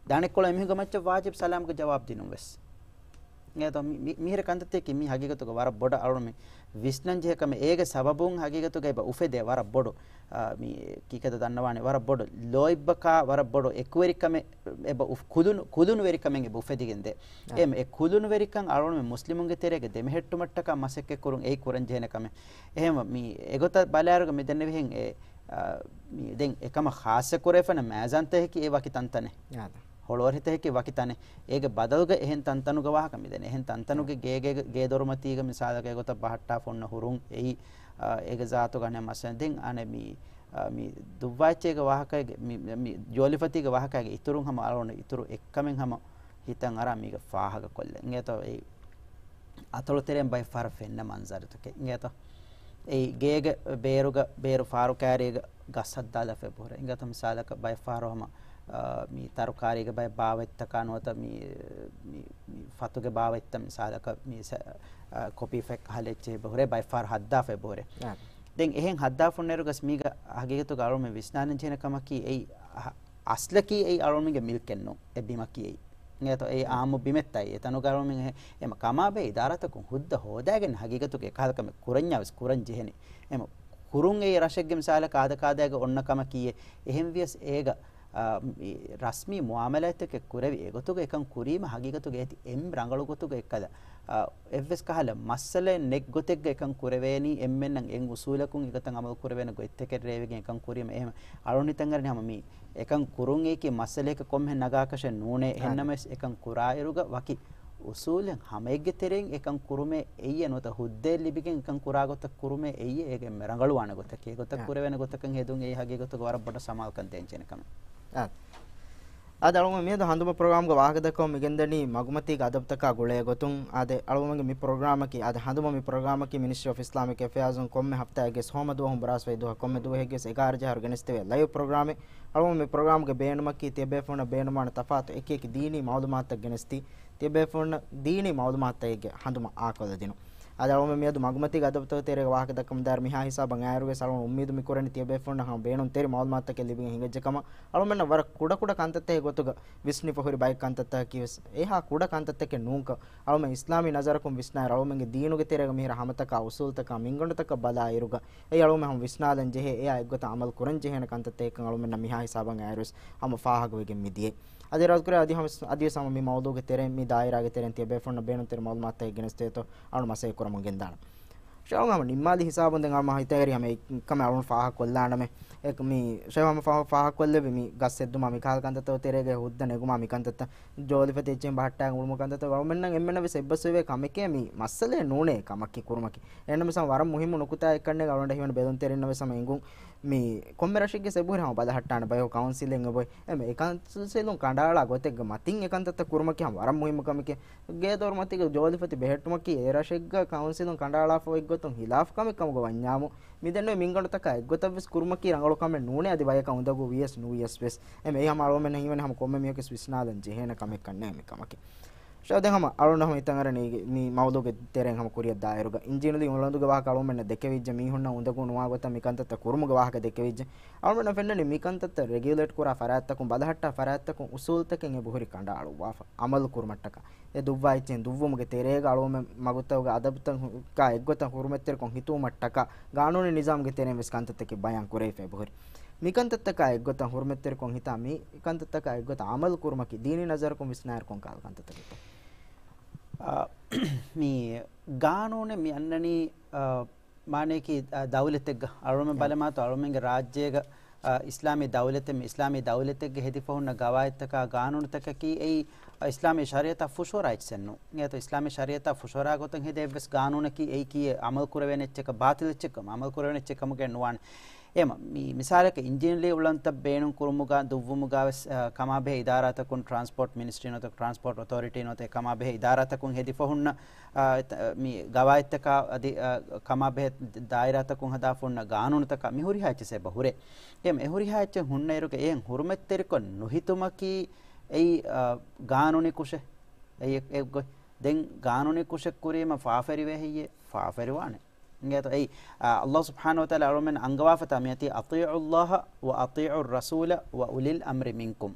ދާނެއްކޮޅު އެމީހުންގެ މައްޗަށް ވާޖިބް ސަލާމްގެ ޖަވާބު ދިނުން ވެސް. އެ މި-، މި-، މިހިރަ ކަންތައްތަކީ މީ ހަގީގަތުގަ ވަރަށް ބޮޑަށް އަޅުން މި ވިސްނަން ޖެހޭ ކަމެއް. އޭގެ ސަބަބުން ހަގީގަތުގަ އެބަ އުފެދޭ ވަރަށް ބޮޑު، އާ، މި ކީކޭތަ ދަންނަވާނެ ވަރަށް ބޮޑު ލޯތްބަކާ ވަރަށް ބޮޑު އެކުވެރިކަމެއް އެބަ އުފް-، ކުލުނު-، ކުލުނުވެރިކަމެއް އެބަ އުފެދިގެންދޭ. އެ އެ ކުލުނުވެރިކަން އަޅުން މި މުސްލިމުންގެ ތެރޭގަ ދެމެހެއްޓުމަށްޓަކާ މަސައްކަތްކުރުން އެއީ ކުރަންޖެހޭނެ ކަމެއް. އެހެންވެ މި އެގޮތަށް ބަލާއިރުގަ މި ދެންނެވިހެން އެ، އާ، މި ދެން އެކަމަށް ޚާއްޞަކުރެވިފަނަ މައިޒާންތަކަކީ އެ ވަކި ތަންތަނެއް. ހޮޅުވަރިތަކަކީ ވަކި ތަނެއް. އޭގެ ބަދަލުގަ އެހެން ތަންތަނުގެ ވާހަކަ މި ދެން. އެހެން ތަންތަނުގެ ގޭގެ، ގޭ ދޮރުމަތީގަ މިސާލަކަށް އެގޮތަށް ބަހައްޓާ ފޮންނަ ހުރުން އެއީ، އާ، އޭގެ ޒާތުގަ އަނެއް މައްސަލަ. ދެން އަނެއް މި، އާ، މި ދުއްވާއެއްޗެއްގެ ވާހަކައިގެ މި، މި ޖޯލިފަތީގެ ވާހަކައިގެ އިތުރުން ހަމަ އަޅުން އިތުރު އެއްކަމެއް ހަމަ ހިތަށް އަރާ މީގަ ފާހަގަކޮށްލަން. އިނގޭތޯ އެއީ އަތޮޅު ތެރެއިން ބައެއް ފަހަރަށް ފެންނަ މަންޒަރުތަކެއް. އިނގޭތޯ އެއީ ގޭގެ ބޭރުގަ، ބޭރު ފާރު ކާރީގަ ގަސް ހައްދާލާފަ އެބަހުރޭ. އިނގޭތޯ މިސާލަކަށް ބައެއް ފަހަރު ހަމަ، އާ، މި ތަރުކާރީގެ ބައެއް ބާވަތްތަކާ ނުވަތަ މި، މި، މި ފަތުގެ ބާވަތްތައް މިސާލަކަށް މި ސަ-، އާ، ކޮޕީ ފެއް ކަހަލަ އެއްޗެއް އެބަހުރޭ ބައެއް ފަހަރު ހައްދާފަ އެބަހުރޭ. ދެން އެހެން ހައްދާފަ އޮންނައިރުގަސް މީގަ ހަގީގަތުގަ އަޅުމެން ވިސްނާލަން ޖެހޭނެ ކަމަކީ އެއީ އަ-، އަސްލަކީ އެއީ އަޅުމެންގެ މިލްކެއް ނޫން. އެ ބިމަކީ އެއީ. އިނގޭތޯ އެއީ އާއްމު ބިމެއްތައް. އެތަނުގަ އަޅުމެން އެ-، އެމަ ކަމާބެހޭ އިދާރާތަކުން ހުއްދަ ހޯދާގެން ހަގީގަތުގަ އެކަހަލަ ކަމެއް ކުރަންޏާ ވެސް ކުރަން ޖެހެނީ. އެމަ ކުރުން އެއީ ރަށެއްގެ މިސާލަކަށް އާދަ ކާދައިގަ އޮންނަ ކަމަކީ އެ. އެހެން ވިޔަސް އޭގަ، އާ، މި ރަސްމީ މުއާމަލާތްތަކެއް ކުރެވި އެގޮތުގަ އެކަން ކުރީމަ ހަގީގަތުގަ އޭތި އެން ރަނގަޅު ގޮތުގަ އެއްކަލަ، އާ، އެއްވެސް ކަހަލަ މައްސަލައެއް ނެތް ގޮތެއްގަ އެކަން ކުރެވޭނީ އެންމެންނަށް އެން އުސޫލަކުން އެގޮތަށް އަމަލު ކުރެވޭނެ ގޮތްތަކެއް ރޭވިގެން އެކަން ކުރީމަ. އެހެން އަޅުން ހިތަށް އަރަނީ ހަމަ މި އެކަން ކުރުން އެއީކީ މައްސަލައަކަށް ކޮންމެހެން ނަގާކަށެއް ނޫނޭ. އެހެންނަމަވެސް އެކަން ކުރާއިރުގަ ވަކި އުސޫލެއް ހަމައެއްގެ ތެރެއިން އެކަން ކުރުމޭ އެއްޔެ ނުވަތަ ހުއްދައެއް ލިބިގެން އެކަން ކުރާ ގޮތަށް ކުރުމޭ އެއްޔެ އޭގެ އެންމެ ރަނގަޅުވާނެ ގޮތަކީ. އެގޮތަށް ކުރެވޭނެ ގޮތަކަށް ހެދުން އެއީ ހަގީގަތުގަ ވަރަށް ބޮޑަށް ސަމާލުކަން ދޭންޖެހޭނެ ކަމެއް. އާދެ، އަޅުގަނޑު މިއަދު ހަނދުމަ ޕްރޮގްރާމްގެ ވާހަކަދައްކަމުން މިގެންދަނީ މަގުމަތީގެ އަދަބުތަކާ ގުޅޭ ގޮތުން. އާދެ، އަޅުގަނޑުގެ މި ޕްރޮގްރާމަކީ، އާދެ، ހަނދުމަ މި ޕްރޮގްރާމަކީ މިނިސްޓްރީ އޮފް އިސްލާމިކް އެފެއާޒުން ކޮންމެ ހަފްތާއެއްގެ ސޯމަ ދުވަހުން ބުރާސް ދުވަހަށް ކޮންމެ ދުވަހެއްގެ އެގާރަ ޖަހަރު ގެނެސްދެވޭ ލައިވް ޕްރޮގްރާމެއް. އަޅުގަނޑު މި ޕްރޮގްރާމްގެ ބޭނުމަކީ ތިޔަބޭފުޅުންނަށް ބޭނުންވާނެ ތަފާތު އެކި އެކި ދީނީ މައުލޫމާތުތައް ގެނެސްދީ، ތިޔަބޭފުޅުންނަށް ދީނީ މައުލޫމާތުތަކެއްގެ ހަނދުމަ އާކޮށްލަދިނުން. އާދެ، އަޅުގަނޑު މިއަދު މަގުމަތީގެ އަދަބުތަކުގެ ތެރޭގަ ވާހަކަ ދައްކަމުންދާއިރު މިހާ ހިސާބަށް އައިއިރުވެސް އަޅުގަނޑު އުއްމީދު މި ކުރަނީ ތިޔަބޭފުޅުންނަށް ހަމަ ބޭނުންތެރި މައުލޫމާތުތަކެއް ލިބިގެން ހިނގައްޖެ ކަމަށް. އަޅުމެންނަށް ވަރަށް ކުޑަކުޑަ ކަންތައްތަކެއް ގޮތުގަ ވިސްނިފަ ހުރި ބައެއް ކަންތައްތަކަކީ ވެސް އެހާ ކުޑަ ކަންތައްތަކެއް ނޫންކަން. އަޅުމެން އިސްލާމީ ނަޒަރަކުން ވިސްނާއިރު އަޅުމެންގެ ދީނުގެ ތެރޭގަ މިހިރަ ހަމަތަކާ އުސޫލުތަކާ މިންގަނޑުތަކަށް ބަލާއިރުގަ އެއީ އަޅުމެން ހަމަ ވިސްނާލަން ޖެހޭ، އެއާ އެއްގޮތަށް އަމަލު ކުރަން ޖެހޭނެ ކަންތައްތަކެއްކަން އަޅުމެންނަށް މިހާ ހިސާބަށް އައިއިރުވެސް ހަމަ ފާހަގަވެގެން މިދިޔައީ. އަދި ރަސްކުރެ އަދި ހަމަ، އަދިވެސް ހަމަ މި މައުޟޫގެ ތެރެއިން މި ދާއިރާގެ ތެރެއިން ތިޔަބޭފުޅުންނަށް ބޭނުންތެރި މައުލޫމާތުތަކެއް ގެނެސްދޭތޯ އަޅު މަސައްކަތް ކުރަމުން ގެންދާނަން. ޝައުގު ހަމަ ނިންމާލި ހިސާބުން ދެން އަޅުމާ ހިތަށް އެރި ހަމަ އެ ކަމެއް އަޅުން ފާހަގަ ކޮށްލާނަމޭ. އެ މި ޝައުގު ހަމަ ފާ-، ފާހަގަ ކޮށްލެވި މި ގަސް ހެއްދުމާ މި ކަހަލަ ކަންތައްތައް ތެރޭގަ ހުއްދަ ނެގުމާ މި ކަންތައްތައް ޖޯލިފަތި އެއްޗެއް ބަހައްޓާ އުޅުމު ކަންތައްތައް އަޅުމެންނަށް އެންމެނަށް ވެސް އެއްބަސްވެވޭ ކަމެކޭ މި މައްސަލައެއް ނޫނޭ ކަމަކީ ކުރުމަކީ. އެހެންނަމަވެސް ހަމަ ވަރަށް މުހިއްމު ނުކުތާއެއްކަންނޭ އަޅުގަނޑަށް ހީވަނީ ބެލުންތެރިންނަށް ވެސް ހަމަ އެނގުން މި ކޮންމެ ރަށެއްގެ ސެބުހިރަ ހަމަ ބަލަހައްޓާނެ ބަޔަކު ކައުންސިލެއް އެބޮތް. އެމެ އެ ކައުންސިލުން ކަނޑައަޅާ ގޮތެއްގެ މަތިން އެ ކަންތައްތައް ކުރުމަކީ ހަމަ ވަރަށް މުހިއްމު ކަމެކޭ. ގޭދޮރުމަތީގެ ޖޯލިފަތި ބެހެއްޓުމަކީ އެ ރަށެއްގަ ކައުންސިލުން ކަނޑައަޅާފަ އޮތްގޮތުން ހިލާފު ކަމެއް ކަމުގަ ވަންޏާމު، މިދެންނެވި މިންގަނޑުތަކާ އެއްގޮތަށް ވެސް ކުރުމަކީ ރަނގަޅު ކަމެއް ނޫނޭ އަދި ބަޔަކަށް އުނދަގޫ ވިޔަސް ނުވިޔަސް ވެސް. އެމެ އެ ހަމަ އަޅުމެންނަށް ހީވަނީ ހަމަ ކޮންމެ މީހަކަސް ވިސްނާލަން ޖެހޭނެ ކަމެއް ކަންނޭ މި ކަމަކީ. ޝައުގު ދެން ހަމަ އަޅުން ހަމަ ހިތަށް އަރަނީ މި މައުޟޫގެ ތެރެއިން ހަމަ ކުރިއަށް ދާއިރުގަ އިންޖީނުލީ އުޅަނދުގެ ވާހަކަ އަޅުމެންނަށް ދެކެވިއްޖެ މީހުންނަށް އުނދަގޫ ނުވާ ގޮތަށް މި ކަންތައްތައް ކުރުމުގެ ވާހަކަ ދެކެވިއްޖެ. އަޅުމެންނަށް ފެންނަނީ މި ކަންތައްތައް ރެގިއުލޭޓް ކުރާ ފަރާތްތަކުން ބަލަހައްޓާ ފަރާތްތަކުން އުސޫލުތަކެއް އެބަހުރި ކަނޑައަޅުއްވާފަ އަމަލު ކުރުމަށްޓަކާ. އެ ދުއްވާ އެއްޗެއް ދުއްވުމުގެ ތެރޭގަ އަޅުމެން މަގުތަކުގެ އަދަބުތަކާ އެއްގޮތަށް ހުރުމަތްތެރިކޮށް ހިތުވުމަށްޓަކާ ގާނޫނީ ނިޒާމުގެ ތެރެއިން ވެސް ކަންތައްތަކެއް ބަޔާން ކުރެވިފަ އެބަހުރި. މި ކަންތައްތަކާ އެއްގޮތަށް ހުރުމަތްތެރިކޮށް ހިތާ މި ކަންތައްތަކާ އެއްގޮތަށް އަމަލު ކުރުމަކީ ދީނީ ނަޒަރަކުން ވިސްނާއިރު ކޮން ކަހަލަ ކަންތައްތަކެއްތޯ؟ އާ، މި ގާނޫނެއް މި އަންނަނީ، އާ، މާނަޔަކީ، އާ، ދައުލަތެއްގަ އަޅުމެން އެ. ބަލަމާތޯ އަޅުމެންގެ ރާއްޖޭގަ، އާ، އިސްލާމީ ދައުލަތެއް، މި އިސްލާމީ ދައުލަތެއްގެ ހެދިފަ ހުންނަ ގަވާއިދުތަކާ ގާނޫނުތަކަކީ އެއީ، އާ، އިސްލާމީ ޝަރީއަތާ ފުށުއަރާ އެއްޗެއް ނޫން. އެއީތޯ އިސްލާމީ ޝަރީއަތާ ފުށުއަރާ ގޮތަށް ހެދޭ އެއްވެސް ގާނޫނަކީ އެއީ ކީއެއް އަމަލު ކުރެވޭނެ އެއްޗެއްކަ ބާޠިލް އެއްޗެއްކަ އަމަލު ކުރެވޭނެ އެއްޗެއް ކަމުގައެއް ނުވާނެ. އެހެން މި މިސާލަކަށް އިންޖީނުލީ އުޅަނދުތައް ބޭނުން ކުރުމުގަ ދުއްވުމުގަ ވެސް، އާ، ކަމާބެހޭ އިދާރާތަކުން ޓްރާންސްޕޯޓް މިނިސްޓްރީ ނުވަތަ ޓްރާންސްޕޯޓް އޮތޯރިޓީ ނުވަތަ އެ ކަމާބެހޭ އިދާރާތަކުން ހެދިފަ ހުންނަ، އާ، އެތަ-، މި ގަވާއިދުތަކާ އަދި، އާ، ކަމާބެހޭ ދާއިރާތަކުން ހަދާފަ ހުންނަ ގާނޫނުތަކާ މި ހުރިހާ އެއްޗެއް އެބަ ހުރޭ. އެހެން އެ ހުރިހާ އެއްޗެއް ހުންނައިރުގަ އެހެން ހުރުމަތްތެރިކޮށް ނުހިތުމަކީ އެއީ، އާ، ގާނޫނީ ކުށެއް. އެއީ އެ-، އެއްގޮތް. ދެން ގާނޫނީ ކުށެއް ކުރީމަ ފާފައެރިވޭ ހެއްޔޭ؟ ފާފައެރިވާނެ. އިނގޭތޯ އެއީ، އާ، ﷲ ސުބްޙާނަހޫ ވަތަޢާލާ އަޅުމެން އަންގަވާފަތާ މިއޮތީ، "أطيعوا الله وأطيعوا الرسول وأولي الأمر منكم."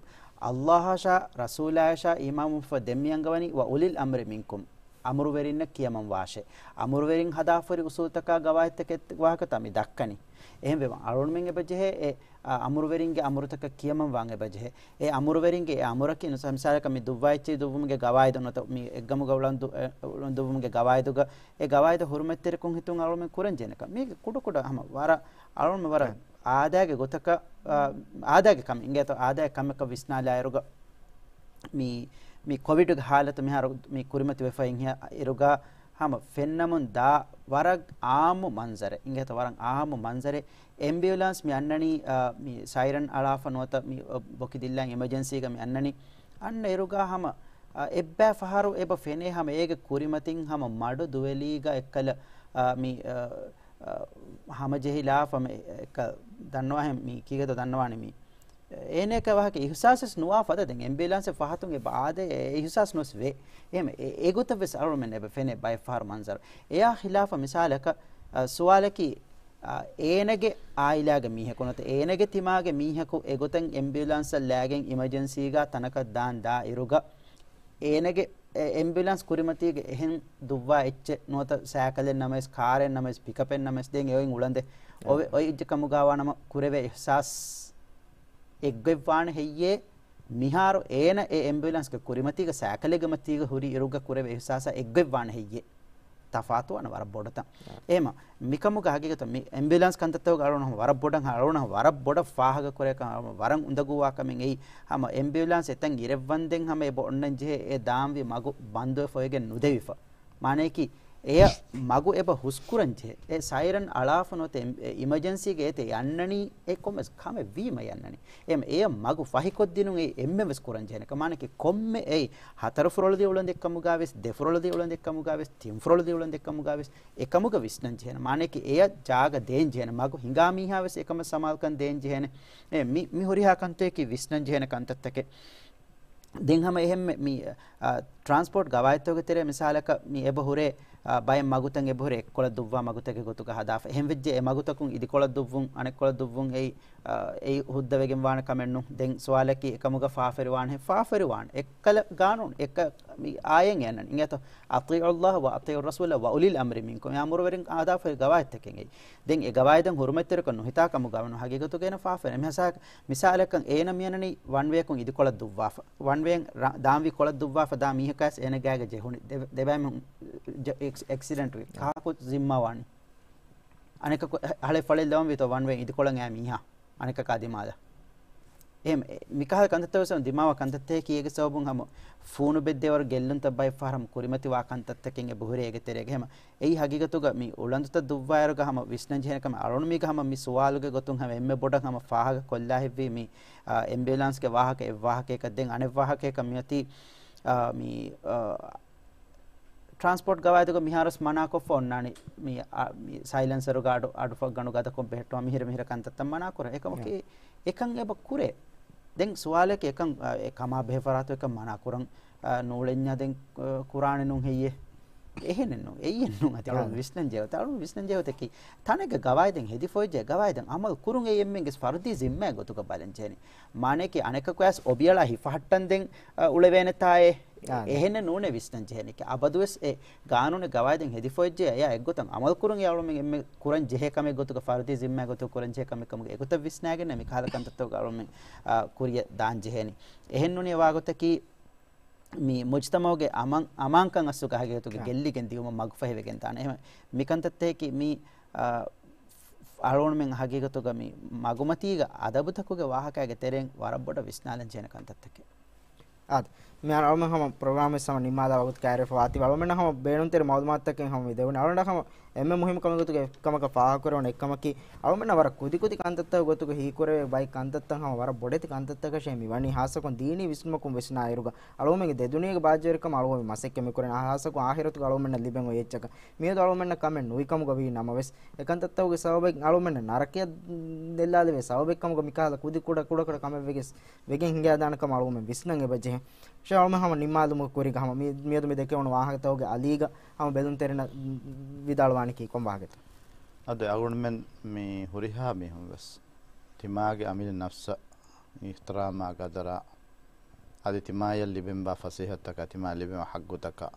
ﷲ އަށާ، ރަސޫލާއަށާ އީމާން ވުމަށްފަހު ދެން މި އަންގަވަނީ، "وأولي الأمر منكم." އަމުރުވެރިންނަށް ކިޔަމަން ވާށޭ. އަމުރުވެރިން ހަދާފަހުރި އުސޫލުތަކާ ގަވާއިދުތަކެއް ވާހަކަތައް މި ދައްކަނީ. އެހެންވެ، އަޅުގަނޑުމެން އެބަ ޖެހޭ އެ، އާ، އަމުރުވެރިންގެ އަމުރުތަކަށް ކިޔަމަން ވާން އެބަ ޖެހޭ. އެ އަމުރުވެރިންގެ އެ އަމުރަކީ ނުސަ-، މިސާލަކަށް މި ދުއްވާ އެއްޗެއް ދުއްވުމުގެ ގަވާއިދު ނުވަތަ މި އެއްގަމުގަ އުޅަނދު-، އެ، އުޅަނދު ދުއްވުމުގެ ގަވާއިދުގަ އެ ގަވާއިދަށް ހުރުމަތްތެރިކޮށް ހިތުން އަޅުމެން ކުރަން ޖެހޭނެ ކަމެއް. މީގެ ކުޑަ ކުޑަ ހަމަ ވަރަށް އަޅުން ވަރަށް އާދައިގެ ގޮތަކަށް، އާ، އާދައިގެ ކަމެއް އިނގޭތޯ، އާދައިގެ ކަމެއްކަށް ވިސްނާލާއިރުގަ މި، މި ކޮވިޑުގެ ހާލަތު މިހާރު މި ކުރިމަތިވެފަ އިން އިރުގަ ހަމަ ފެންނަމުން ދާ ވަރަށް އާއްމު މަންޒަރެއް އިނގޭތޯ، ވަރަށް އާއްމު މަންޒަރެއް. އެމްބިއުލާންސް މި އަންނަނީ، އާ، މި ސައިރަން އަޅާފަ ނުވަތަ މި، އަ، ބޮކި ދިއްލާ އިމަޖެންސީގަ މި އަންނަނީ. އަންނަ އިރުގަ ހަމަ، އަ، އެއްބައި ފަހަރު އެބަ ފެނޭ ހަމަ އޭގެ ކުރިމަތިން ހަމަ މަޑު ދުވެލީގަ އެއްކަލަ، އަ، މި، އަ، އަ، ހަމަޖެހިލާފަ މި އެއްކަ ދަންނަވާހެން މި ކީގެތޯ ދަންނަވާނެ މި. އޭނައަކަށް ވާހަކަ އިހުސާސެއް ނުވާ ފަދަ ދެން އެމްބިއުލާންސެއް ފަހަތުން އެބަ އާދޭ އެ އިހުސާސް ނުވެސް ވޭ. އެހެން އެ-، އެގޮތަށް ވެސް އަޅުމެން އެބަ ފެނޭ ބައެއް ފަހަރު މަންޒަރު. އެއާ ޚިލާފަށް މިސާލަކަށް، އަ، ސުވާލަކީ، އާ، އޭނަގެ އާއިލާގެ މީހަކު ނުވަތަ އޭނަގެ ތިމާގެ މީހަކު އެގޮތަށް އެމްބިއުލާންސަށް ލައިގެން އިމަޖެންސީގަ ތަނަކަށް ދާން ދާ އިރުގަ، އޭނަގެ އެ އެމްބިއުލާންސް ކުރިމަތީގެ އެހެން ދުއްވާ އެއްޗެއް ނުވަތަ ސައިކަލެއް ނަމަވެސް، ކާރެއް ނަމަވެސް، ޕިކަޕެއް ނަމަވެސް، ދެން އެއޮތް އުޅަނދެ އޮވެ-، އޮތް އެއްޗެއް ކަމުގަ ވާނަމަ ކުރެވޭ އިހްސާސް އެއްގޮތް ވާނެ ހެއްޔޭ؟ މިހާރު އޭނަ އެ އެމްބިއުލާންސްގެ ކުރިމަތީގަ ސައިކަލެއްގެ މަތީގަ ހުރި އިރުގަ ކުރެވޭ އިހްސާސާ އެއްގޮތް ވާނެ ހެއްޔޭ؟ ތަފާތުވާނެ ވަރަށް ބޮޑަތަން. އެހެމަ މިކަމުގަ ހަގީގަތަށް މި އެމްބިއުލާންސް ކަންތައްތަކުގަ އަޅުނަހަ ވަރަށް ބޮޑަށް، އަޅުނަހަ ވަރަށް ބޮޑަށް ފާހަގަ ކުރޭކަން ވަރަށް އުނދަގޫވާ ކަމެއް އެއީ. ހަމަ އެމްބިއުލާންސް އެތަން އިރެއްވަންދެން ހަމަ އެބަ އޮންނަން ޖެހޭ އެ ދާންވި މަގު ބަންދުވެފަ އޮތްގެން ނުދެވިފަ. މާނަޔަކީ، އެޔަށް މަގު އެބަ ހުސްކުރަން ޖެހޭ. އެ ސައިރަން އަޅާފަ ނުވަތަ އެ-، އެ އިމަޖެންސީގެ އެތެ އަންނަނީ އެ ކޮންމެސް ކަމެއް ވީމަ އަންނަނީ. އެ-، އެޔަށް މަގު ފަހިކޮށްދިނުން އެ އެންމެން ވެސް ކުރަން ޖެހޭނެ ކަމެއް. މާނަޔަކީ ކޮންމެ އެ ހަތަރު ފުރޮޅުދީ އުޅަނދެއްކަމުގަ ވެސް، ދެ ފުރޮޅުދީ އުޅަނދެއްކަމުގަ ވެސް، ތިން ފުރޮޅުދީ އުޅަނދެއްކަމުގަ ވެސް، އެކަމުގަ ވިސްނަން ޖެހޭނެ. މާނަޔަކީ އެޔަށް ޖާގަ ދޭން ޖެހޭނެ. މަގު ހިނގާ މީހާ ވެސް އެކަމަށް ސަމާލުކަން ދޭން ޖެހޭނެ. އެ މި-، މި ހުރިހާ ކަންތައްތަކަކީ ވިސްނަން ޖެހޭނެ ކަންތައްތަކެއް. ދެން ހަމަ އެހެންމެ މި، އާ، ޓްރާންސްޕޯޓް ގަވާއިދުތަކުގެ ތެރޭ މިސާލަކަށް މި އެބަ ހުރޭ، އާ، ބައެއް މަގުތައް އެބަ ހުރޭ އެއްކޮޅަށް ދުއްވާ މަގުތަކެއް ގޮތުގަ ހަދާފަ. އެހެން ވެއްޖެ އެ މަގުތަކުން އިދިކޮޅަށް ދުއްވުން، އަނެއްކޮޅަށް ދުއްވުން އެއީ، އާ، އެއީ ހުއްދަވެގެން ވާނެ ކަމެއް ނޫން. ދެން ސުވާލަކީ އެކަމުގަ ފާފައެރިވާނެ، ފާފައެރިވާނެ. އެއްކަލަ ގާނޫނު، އެއްކަ މި އާޔަތް އެ އަންނަނީ. އިނގޭތޯ، "أطيعوا الله وأطيعوا الرسول وأولي الأمر منكم." އެ އަމުރުވެރިން އާދާފަ ގަވާއިދުތަކެއް އެއީ. ދެން އެ ގަވާއިދަށް ހުރުމަތްތެރިކޮށް ނުހިތާ ކަމުގަ ވަނު ހަގީގަތުގައި ފާފައެރި. މިސާ-، މިސާލަކަށް އޭނަ މިއަންނަނީ ވަންވޭއަކުން އިދިކޮޅަށް ދުއްވާފަ. ވަންވޭއަށް ރަ-، ދާންވީ ކޮޅަށް ދުއްވާފަ ދާ މީހަކާވެސް އޭނަ ގާގަ ޖެހުނީ. ދެ-، ދެބައިމީހުން ޖަ-، އެކްސް-، އެކްސިޑެންޓް ވީ. ކާކު ޒިންމާވާނީ؟ އަނެކަކު އަޅެ ފަޅެއް ލަވަން ވީތޯ ވަން ވޭ އިދިކޮޅަށް އައި މީހާ އަނެކަކާ ދިމާލަށް. އެހެން މިކަހަލަ ކަންތައްތައް ވެސް ދިމާވާ ކަންތައްތަކަކީ އޭގެ ސަބަބުން ހަމަ ފޫނު ބެއްދޭވަރު ގެއްލުންތައް ބައެއް ފަހަރަށް ކުރިމަތިވާ ކަންތައްތަކެއް އެބަހުރޭ އޭގެ ތެރޭގަ. ހަމަ އެއީ ހަގީގަތުގަ މި އުޅަނދުތައް ދުއްވާއިރުގަ ހަމަ ވިސްނަން ޖެހޭނެ ކަމެއް އަޅުން މީގަ ހަމަ މި ސުވާލުގެ ގޮތުން ހަމަ އެންމެ ބޮޑަށް ހަމަ ފާހަގަ ކޮށްލާ ހެއްވީ މި، އާ، އެމްބިއުލާންސްގެ ވާހަކަ އެއް ވާހަކައަކަށް ދެން އަނެއް ވާހަކައަކަށް މިއޮތީ، އާ، މި، އާ، ޓްރާންސްޕޯޓް ގަވާއިދުގަ މިހާރުވެސް މަނާކޮށްފަ އޮންނާނީ މި، އާ، މި ސައިލެންސަރުގަ އަޑު، އަޑުފަށް ގަނޑު ގަދަކޮށް ބެހެއްޓުމާ މިހިރަ މިހިރަ ކަންތައްތައް މަނާކުރަން. އެކަމަކީ އެކަން އެބަ ކުރޭ. ދެން ސުވާލަކީ އެކަން، އާ، އެ ކަމާ ބެހޭ ފަރާތު އެކަން މަނާކުރަން، އާ، ނޫޅެންޏާ ދެން، އާ، ކުރާނެ ނޫން ހެއްޔޭ؟ އެހެނެއް ނޫން. އެއްޔެއް ނޫން. އަދި އަޅުން އާ. ވިސްނަން ޖެހޭ ގޮތަށް، އަޅުން ވިސްނަން ޖެހޭ ގޮތަކީ ތަނެއްގަ ގަވާއިދެއް ހެދިފަ އޮތްޖެ ގަވާއިދެއް އަމަލު ކުރުން އެ އެންމެންގެ ފަރުދީ ޒިންމާއެއް ގޮތުގަ ބަލަން ޖެހެނީ. މާނައަކީ އަނެކަކު އައިސް އޮބިއަޅާ ހިފަހައްޓަން ދެން، އަ، އުޅެވޭނެތާއޭ. އާ، އެހެނެއް ނޫނޭ ވިސްނަން ޖެހެނީ. އަބަދުވެސް އެ ގާނޫނެއް ގަވާއިދެއް ހެދިފަ އޮތްޖެ އެއާ އެއްގޮތަށް އަމަލު ކުރުން އެ އަޅުމެން އެންމެ ކުރަން ޖެހޭ ކަމެއް ގޮތުގަ ފަރުދީ ޒިންމާ ގޮތުގަ ކުރަން ޖެހޭ ކަމެއް ކަމުގަ އެގޮތަށް ވިސްނާގެން މި ކަހަލަ ކަންތައްތަކުގަ އަޅުމެން، އާ، ކުރިއަށް ދާން ޖެހޭނީ. އެހެން ނޫނީ ވާގޮތަކީ މި މުޖްތަމަޢުގެ އަމާން، އަމާންކަން އަސްލުގަ ހަގީގަތުގެ އާ. ގެއްލިގެން ދިއުމަށް މަގުފަހިވެގެން ދާނެ. އެހެން މިކަންތައްތަކަކީ މި، އާ، އަޅުގަނޑުމެން ހަގީގަތުގަ މި މަގުމަތީގަ އަދަބުތަކުގެ ވާހަކައިގެ ތެރެއިން ވަރަށް ބޮޑަށް ވިސްނާލަން ޖެހޭނެ ކަންތައްތަކެއް. އާދެ، މިހާރު އަޅުމެން ހަމަ ޕްރޮގްރާމް ވެސް ހަމަ ނިންމާލާ ވަގުތު ކައިރިވެފަ ވާތީ، އަޅުމެންނަށް ހަމަ ބޭނުންތެރި މައުލޫމާތުތަކެއް ހަމަ މި ދެވުނީ. އަޅުގަނޑަށް ހަމަ އެންމެ މުހިއްމު ކަމެއް ގޮތުގަ އެއްކަމަކަށް ފާހަގަކުރެވުނު އެއްކަމަކީ، އަޅުމެންނަށް ވަރަށް ކުދިކުދި ކަންތައްތަކުގެ ގޮތުގަ ހީކުރެވޭ ބައެއް ކަންތައްތައް ހަމަ ވަރަށް ބޮޑެތި ކަންތައްތަކަށޭ މި ވަނީ. ހާއްސަކޮށް ދީނީ ވިސްނުމަކުން ވިސްނާއިރުގަ އަޅުގަނޑުމެންގެ ދެދުނިޔޭގެ ބާއްޖަވެރިކަމަށް އަޅުގަނޑު މަސައްކަތް މިކުރަނީ. ހާއްސަކޮށް އާޚިރަތުގަ އަޅުގަނޑުމެންނަށް ލިބެން އޮތް އެއްޗަކަށް. މިއަދު އަޅުގަނޑުމެންނަށް ކަމެއް ނުވި ކަމުގަ ވީ ނަމަވެސް، އެ ކަންތައްތަކުގެ ސަބަބެއް އަޅުގަނޑުމެންނަށް ނަރަކަޔަށް ދެއްލާލެވޭ ސަބަބެއް ކަމުގަ މިކަހަލަ ކުދި ކުޑަ ކުޑަ ކުޑަ ކަމެއް ވެގެސް ވެގެން ހިނގާދާނެ ކަމަށް އަޅުގަނޑުމެން ވިސްނަން އެބަ ޖެހޭ. ޝޭޚް އަޅުމެން ހަމަ ނިންމާލުމުގެ ކުރީގަ ހަމަ މި-، މިއަދު މި ދެކެވުނު ވާހަކަތަކުގެ އަލީގަ ހަމަ ބެލުންތެރިންނަށް ވިދާޅުވާނެކީ ކޮން ވާހަކަތައް؟ އަދި އަޅުގަނޑުމެން މި ހުރިހާ މީހުން ވެސް ތިމާގެ އަމިއްލަ ނަފްސަށް އިޙްތިރާމާ ގަދަރާ، އަދި ތިމާޔަށް ލިބެންވާ ފަސޭހަތަކާ، ތިމާ ލިބެންވާ ޙައްޤުތަކާ،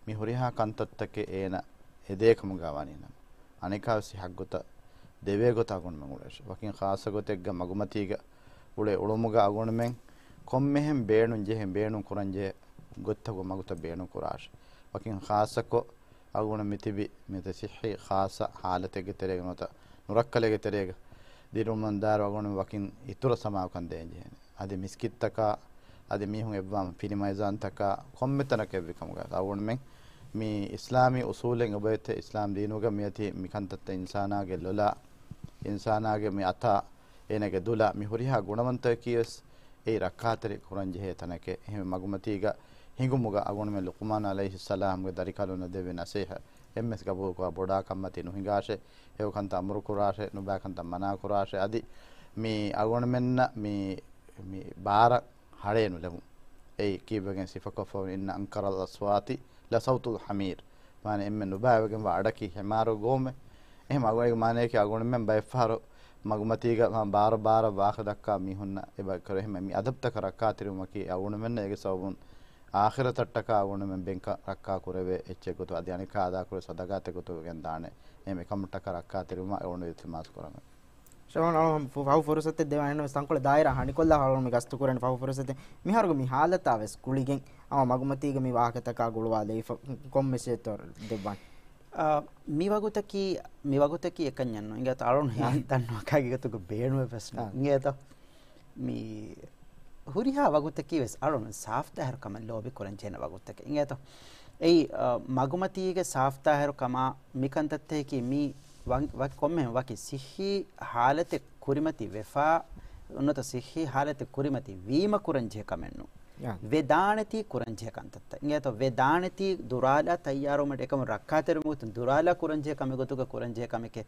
މި ހުރިހާ ކަންތައްތަކެއް އޭނަ އެދޭ ކަމުގަ ވަނީ ނަމަ، އަނެކާވެސް ޙައްޤުތައް ދެވޭ ގޮތަށް އަޅުގަނޑުމެން އުޅޭށެ. ވަކިން ޚާއްޞަ ގޮތެއްގަ މަގުމަތީގަ އުޅޭ އުޅުމުގަ އަޅުގަނޑުމެން ކޮންމެހެން ބޭނުން ޖެހެން، ބޭނުން ކުރަން ޖެހޭ ގޮތްތަކުގެ މަގުތައް ބޭނުން ކުރާށެ. ވަކިން ޚާއްޞަކޮށް އަޅުގަނޑު މިތިބި މިތަ ޞިއްޙީ ޚާއްޞަ ޙާލަތެއްގެ ތެރޭގަ ނުވަތަ ނުރައްކަލެއްގެ ތެރޭގަ ދިރުމަންދާރު އަޅުގަނޑު ވަކިން އިތުރަށް ސަމާލުކަން ދޭން ޖެހޭނެ. އަދި މިސްކިތްތަކާ، އަދި މީހުން އެއްވާ ފިލި މައިޒާންތަކާ، ކޮންމެ ތަނަކަށް އެއްވި ކަމުގަ އަޅުގަނޑުމެން މި އިސްލާމީ އުސޫލެއް އެބައޮތޭ. އިސްލާމް ދީނުގަ މިއޮތީ މިކަންތައްތައް އިންސާނާގެ ލޮލާ، އިންސާނާގެ މި އަތާ، އޭނަގެ ދުލާ، މި ހުރިހާ ގުނަވަންތަކަކީވެސް އެއީ ރައްކާތެރި ކުރަން ޖެހޭ ތަނެކޭ. އެހެންވެ މަގުމަތީގަ ހިނގުމުގަ އަޅުގަނޑުމެން ލުޤުމާނު ޢަލައިހިއްސަލާމްގެ ދަރިކަލުންނަށް ދެއްވި ނަޞޭޙަތް އެންމެސް ގަބޫލުކުރާ ބޮޑާ ކަންމަތީ ނުހިނގާށޭ. ހެޔޮ ކަންތައް އަމުރު ކުރާށޭ، ނުބައި ކަންތައް މަނާ ކުރާށޭ. އަދި މި އަޅުގަނޑުމެންނަށް މި، މި ބާރަށް ހަޅޭ ނުލެވުން. އެއީ ކީއްވެގެން ސިފަކޮށްފަ ވަނީ، إن أنكر الأصوات لصوت الحمير. މާނަ އެންމެ ނުބައިވެގެންވާ އަޑަކީ ހިމާރު ގޮވުމޭ. އެހެން އަގު އޭގެ މާނަޔަކީ އަޅުގަނޑުމެން ބައެއްފަހަރު މަގުމަތީގަ ބާރަށް ބާރަށް ވާހަކަ ދައްކާ މީހުންނަށް އެބަ ކުރޭ. އެހެން މި އަދަބުތަކަށް ރައްކާތެރިވުމަކީ އަޅުގަނޑުމެންނަށް އޭގެ ސަބަބުން އާޚިރަތަށްޓަކާ އަޅުގަނޑުމެން ބެންކަށް ރައްކާ ކުރެވޭ އެއްޗެއް ގޮތުގަ އަދި އަނެކާ އަދާކުރެވޭ ޞަދަޤާތެއް ގޮތުގަ ގެންދާނެ. އެހެން އެކަމަށްޓަކާ ރައްކާތެރިވުމަށް އަޅުގަނޑު އިލްތިމާސް ކުރަމެ. ޝަވާން އަޅުގަނޑު ފަހު ފުރުސަތެއް ދެވާނެ ވެސް ތަންކޮޅެއް ދާއިރާ ހަނިކޮށްލާ އަޅުގަނޑު މި ގަސްތު ކުރަން ފަހު ފުރުސަތެއް މިހާރުގެ މި ހާލަތާ ވެސް ގުޅިގެން އަމަ މަގުމަތީގެ މި ވާހަކަތަކާ ގުޅުވާލައިފަ ކޮން މެސެޖެއްތޯ ދެއްވާނެ؟ އާ، މި ވަގުތަކީ، މި ވަގުތަކީ އެކަންޏެއް ނޫން. އިނގޭތޯ އަޅުން އާ. ދަންނަވާ ހަގީގަތުގަ ބޭނުމެއް ވެސް ނޫން. އާ. އިނގޭތޯ މި ހުރިހާ ވަގުތަކީ ވެސް އަޅުން ސާފްތާހިރު ކަމަށް ލޯބި ކުރަން ޖެހޭނެ ވަގުތަކެއް. އިނގޭތޯ އެއީ، އާ، މަގުމަތީގެ ސާފްތާހިރު ކަމާ މި ކަންތައްތަކަކީ މީ ވަން-، ވަކި ކޮންމެހެން ވަކި ސިއްހީ ހާލަތެއް ކުރިމަތި ވެފާ، ނުވަތަ ސިއްހީ ހާލަތެއް ކުރިމަތި ވީމަ ކުރަން ޖެހޭ ކަމެއް ނޫން. ޔާ. ވެދާނެތީ ކުރަން ޖެހޭ ކަންތައްތައް. އިނގޭތޯ ވެދާނެތީ ދުރާލާ ތައްޔާރުވުމަށް އެކަމު ރައްކާތެރިވުމުގެ ދުރާލާ ކުރަން ޖެހޭ ކަމެއް ގޮތުގަ ކުރަން ޖެހޭ ކަމެކޭ.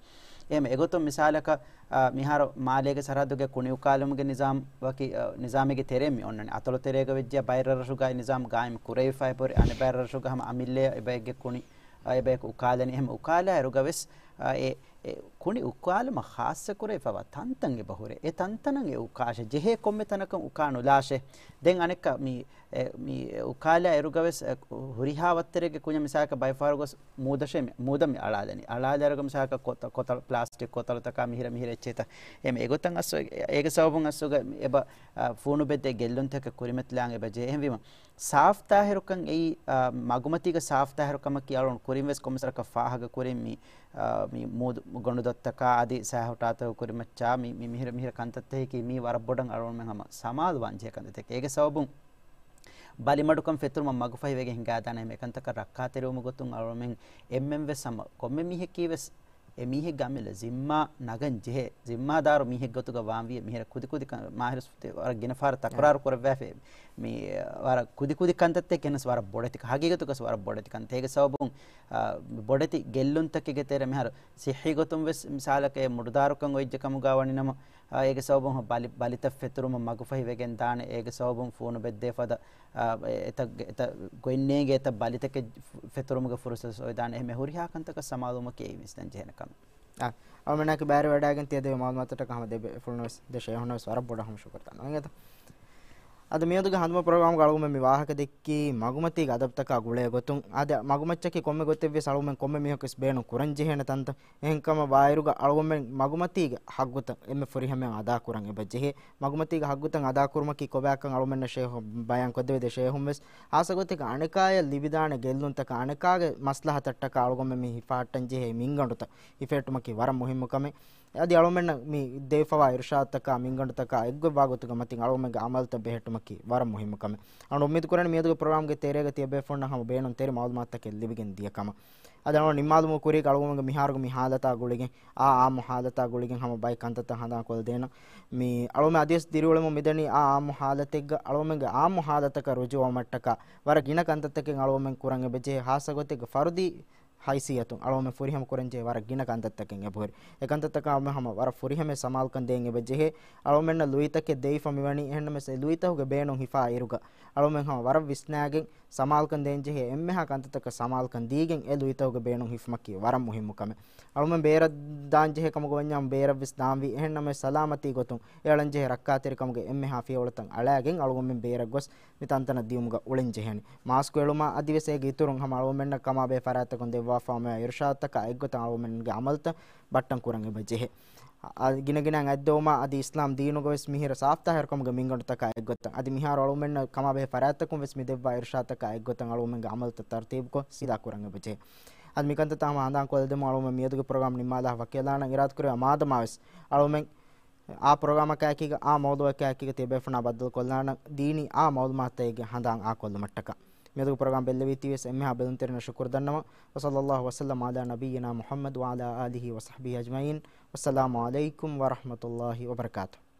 އެހެން އެގޮތުން މިސާލަކަށް، އާ، މިހާރު މާލޭގެ ސަރަހައްދުގެ ކުނި އުކާލުމުގެ ނިޒާމް ވަކި، އާ، ނިޒާމެއްގެ ތެރެއިން މި އޮންނަނީ. އަތޮޅު ތެރޭގަ ވެއްޖެ ބައެއް ރަށްރަށުގައި ނިޒާމް ގާއިމް ކުރެވިފަ އެބަހުރި. އަނެއް ބައެއް ރަށުގަ ހަމަ އަމިއްލަ އެބައެއްގެ ކުނި އެބަޔަކު އުކާލަނީ. އެހެން އުކާލާ އިރުގަ ވެސް، އާ، އެ، އެ ކުނި އުކާލުމަށް ޚާއްޞަ ކުރެވިފައިވާ ތަންތަން އެބަ ހުރޭ. އެ ތަންތަނަށް އެ އުކާށޭ. ޖެހޭ ކޮންމެ ތަނަކަށް އުކާ ނުލާށޭ. ދެން އަނެއްކާ މި، އެ، މި އުކާލާ އިރުގަ ވެސް، އެ، ހުރިހާ ވައްތަރެއްގެ ކުނި މިސާލަކަށް ބައެއް ފަހަރު ގޮސް މޫދަށޭ މި، މޫދަށް މި އަޅާލަނީ. އަޅާލާ އިރުގަ މިސާލަކަށް ކޮތަ-، ކޮތަޅު، ޕްލާސްޓިކް ކޮތަޅުތަކާ މިހިރަ މިހިރަ އެއްޗެއްތަ. އެ، އެގޮތަށް އަސް، އޭގެ ސަބަބުން އަސް އެބަ، އާ، ފޫނު ބެއްދޭ ގެއްލުންތަކެއް ކުރިމަތިލާން އެބަ ޖެހޭ. އެހެންވީމަ ސާފްތާހިރުކަން އެއީ، އާ، މަގުމަތީގެ ސާފްތާހިރުކަމަކީ އަޅުން ކުރިން ވެސް ކޮންމެސް ވަރަކަށް ފާހަގަ ކުރިން މި، އާ، މި މޫދު ގޮނޑުދޮށްތަކާ އަދި ސައިހަ ހުޓާތަކު ކުރިމައްޗާ މި، މި މިހިރަ، މިހިރަ ކަންތައްތަކަކީ މީ ވަރަށް ބޮޑަށް އަޅުގަނޑުމެން ހަމަ ސަމާލުވާން ޖެހޭ ކަންތައްތަކެއް. އޭގެ ސަބަބުން ބަލިމަޑުކަން ފެތުރުމަށް މަގުފަހިވެގެން ހިނގާދާނެ ހަމަ އެކަންތަކަށް ރައްކާތެރިވުމުގެ ގޮތުން އަޅުގަނޑުމެން އެންމެން ވެސް ހަމަ ކޮންމެ މީހަކީ ވެސް އެ މީހެއްގެ އަމިއްލަ ޒިންމާ ނަގަން ޖެހޭ، ޒިންމާދާރު މީހެއް ގޮތުގަ ވާންވީ އެ މިހިރަ ކުދިކުދި ކަން، މާހިރު ވަރަށް ގިނަ ފަހަރަށް ތަކުރާރު ކުރެއްވާފަ މި ވަރަށް ކުދިކުދި ކަންތައްތަކެއް ނަސް ވަރަށް ބޮޑެތި، ހަގީގަތުގަސް ވަރަށް ބޮޑެތި ކަންތައް. އޭގެ ސަބަބުން، އާ، ބޮޑެތި ގެއްލުންތަކެއްގެ ތެރޭ މިހާރު ސިއްހީ ގޮތުން ވެސް މިސާލަކަށް އެ މުޑުދާރުކަން އޮތްޖެ ކަމުގަ ވަނިނަމަ، އާ، އޭގެ ސަބަބުން ބަލި، ބަލިތައް ފެތުރުމަށް މަގުފަހި ވެގެން ދާނެ. އޭގެ ސަބަބުން ފޫނު ބެއްދޭ ފަދަ، އާ، އެތައް، އެތައް ގޮތްނޭނގެ އެތައް ބަލިތަކެއް ފެތުރުމުގެ ފުރުސަތު އޮވެދާނެ. އެހެން ހުރިހާ ކަންތަކަށް ސަމާލުވުމަކީ އެއީ ވިސްނަން ޖެހޭނެ ކަމެއް. އާ، އަޅުމެންނާއެކު ބައިވެރިވެވަޑައިގެން ތިޔަ ދެ މައުލޫމާތުތައް ހަމަ ދެ ބޭފުޅުން ވެސް، ދެ ޝޭހުން ވެސް ވަރަށް ބޮޑަށް ހަމަ ޝުކުރު ދަންނަވަން. އަދި މިއަދުގެ ހަނދުމަ ޕްރޮގްރާމްގަ އަޅުގަނޑުމެން މި ވާހަކަ ދެއްކީ މަގުމަތީގެ އަދަބުތަކާ ގުޅޭ ގޮތުން. އަދި މަގުމައްޗަކީ ކޮންމެ ގޮތެއްވިޔަސް އަޅުގަނޑުމެން ކޮންމެ މީހަކުވެސް ބޭނުން ކުރަން ޖެހޭނެ ތަންތަން. އެހެންކަމަށް ވާއިރުގަ އަޅުގަނޑުމެން މަގުމަތީގެ ހައްގުތައް އެންމެ ފުރިހަމަޔަށް އަދާކުރަން އެބަ ޖެހޭ. މަގުމަތީގެ ހައްގުތައް އަދާކުރުމަކީ ކޮބާކަން އަޅުގަނޑުމެންނަށް ޝޭހު ބަޔާން ކޮށްދެވޭ. ދެ ޝޭހުން ވެސް ހާއްސަ ގޮތެއްގަ އަނެކާޔަށް ލިބިދާނެ ގެއްލުންތަކާ އަނެކާގެ މަސްލަހަތަށްޓަކާ އަޅުގަނޑުމެން މި ހިފަހައްޓަން ޖެހޭ މިންގަނޑުތައް ހިފެހެއްޓުމަކީ ވަރަށް މުހިއްމު ކަމެއް. އަދި އަޅުމެންނަށް މި ދެވިފަވާ އިރުޝާދުތަކާ މިންގަނޑުތަކާ އެއްގޮތްވާ ގޮތުގެ މަތިން އަޅުގަނޑުމެންގެ އަމަލުތައް ބެހެއްޓުމަކީ ވަރަށް މުހިއްމު ކަމެއް. އަޅުގަނޑު އުއްމީދު ކުރަނީ މިއަދުގެ ޕްރޮގްރާމްގެ ތެރޭގަ ތިޔަބޭފުޅުންނަށް ހަމަ ބޭނުން ތެރި މައުލޫމާތުތަކެއް ލިބިގެން ދިޔަ ކަމަށް. އަދި އަޅުގަނޑު ނިންމާލުމުގެ ކުރީގަ އަޅުގަނޑުމެންގެ މިހާރުގެ މި ހާލަތާ ގުޅިގެން، އާ އާއްމު ހާލަތާ ގުޅިގެން ހަމަ ބައެއް ކަންތައްތައް ހަނދާން ކޮށްދޭނަން. މި އަޅުގަނޑުމެން އަދިވެސް ދިރިއުޅެމުން މިދަނީ އާ އާއްމު ހާލަތެއްގަ އަޅުގަނޑުމެންގެ އާއްމު ހާލަތަކަށް ރުޖޫޢަވުމަށްޓަކާ ވަރަށް ގިނަ ކަންތައްތަކެއް އަޅުގަނޑުމެން ކުރަން އެބަޖެހޭ. ހާއްސަ ގޮތެއްގަ ފަރުދީ ހައިސިއްޔަތުން އަޅުގަނޑުމެން ފުރިހަމަ ކުރަންޖެހޭ ވަރަށް ގިނަ ކަންތައްތަކެއް އެބަހުރި. އެ ކަންތައްތަކާ އަޅުގަނޑުމެން ހަމަ ވަރަށް ފުރިހަމަ ސަމާލުކަން ދޭން އެބަޖެހޭ. އަޅުގަނޑުމެންނަށް ލުއިތަކެއް ދެވިފަ މިވަނީ. އެހެންނަމަވެސް އެ ލުއިތަކުގެ ބޭނުން ހިފާ އިރުގަ އަޅުގަނޑުމެން ހަމަ ވަރަށް ވިސްނާގެން ސަމާލުކަން ދޭންޖެހޭ އެންމެހާ ކަންތައްތަކަށް ސަމާލުކަން ދީގެން އެ ލުއިތަކުގެ ބޭނުން ހިފުމަކީ ވަރަށް މުހިއްމު ކަމެއް. އަޅުގަނޑުމެން ބޭރަށް ދާންޖެހޭ ކަމުގަ ވަންޏާ ބޭރަށްވެސް ދާންވީ. އެހެންނަމަވެސް ސަލާމަތީ ގޮތުން އެ އަޅަންޖެހޭ ރައްކާތެރިކަމުގެ އެންމެހާ ފިޔަވަޅުތައް އަޅާގެން އަޅުގަނޑުމެން ބޭރަށް ގޮސް މި ތަންތަނަށް ދިޔުމުގަ އުޅެން ޖެހޭނެ. މާސްކު އެޅުމާ އަދިވެސް އޭގެ އިތުރުން ހަމަ އަޅުގަނޑުމެންނަށް ކަމާބެހޭ ފަރާތްތަކުން ދެއްވާފާވާ އިރުޝާދުތަކާ އެއްގޮތަށް އަޅުގަނޑުމެންގެ އަމަލުތައް ބައްޓަން ކުރަން އެބަ ޖެހޭ. އަ، ގިނަގިނައިން އަތްދެވުމާ އަދި އިސްލާމް ދީނުގަ ވެސް މިހިރަ ސާފްތާހިރުކަމުގެ މިންގަނޑުތަކާ އެއްގޮތަށް އަދި މިހާރު އަޅުގަނޑުމެންނަށް ކަމާބެހޭ ފަރާތްތަކުން ވެސް މި ދެއްވާ އިރުޝާދުތަކާ އެއްގޮތަށް އަޅުގަނޑުމެންގެ އަމަލުތައް ތަރުތީބުކޮށް ސީދާ ކުރަން އެބަ ޖެހޭ. އަދި މިކަންތައްތައް ހަމަ ހަނދާން ކޮށްދެމުން އަޅުގަނޑުމެން މިއަދުގެ ޕްރޮގްރާމް ނިންމާލާ ވަކިވެލާނަން. އިރާދަކުރެއްވިޔާ މާދަމާވެސް އަޅުގަނޑުމެން އާ ޕްރޮގްރާމަކާއެކީގަ، އާ މައުޟޫޢަކާއެކީގަ ތިޔަބޭފުޅުންނާ ބައްދަލުކޮށްލާނަން ދީނީ އާ މައުލޫމާތުތަކެއްގެ ހަނދާން އާކޮށްލުމަށްޓަކާ. މިއަދުގެ ޕްރޮގްރާމް ބެއްލެވީތީވެސް އެންމެހާ ބެލުންތެރިންނަށް ޝުކުރު ދަންނަވަން. وصلى الله وسلم على نبينا محمد وعلى آله وصحبه أجمعين. والسلام عليكم ورحمة الله وبركاته.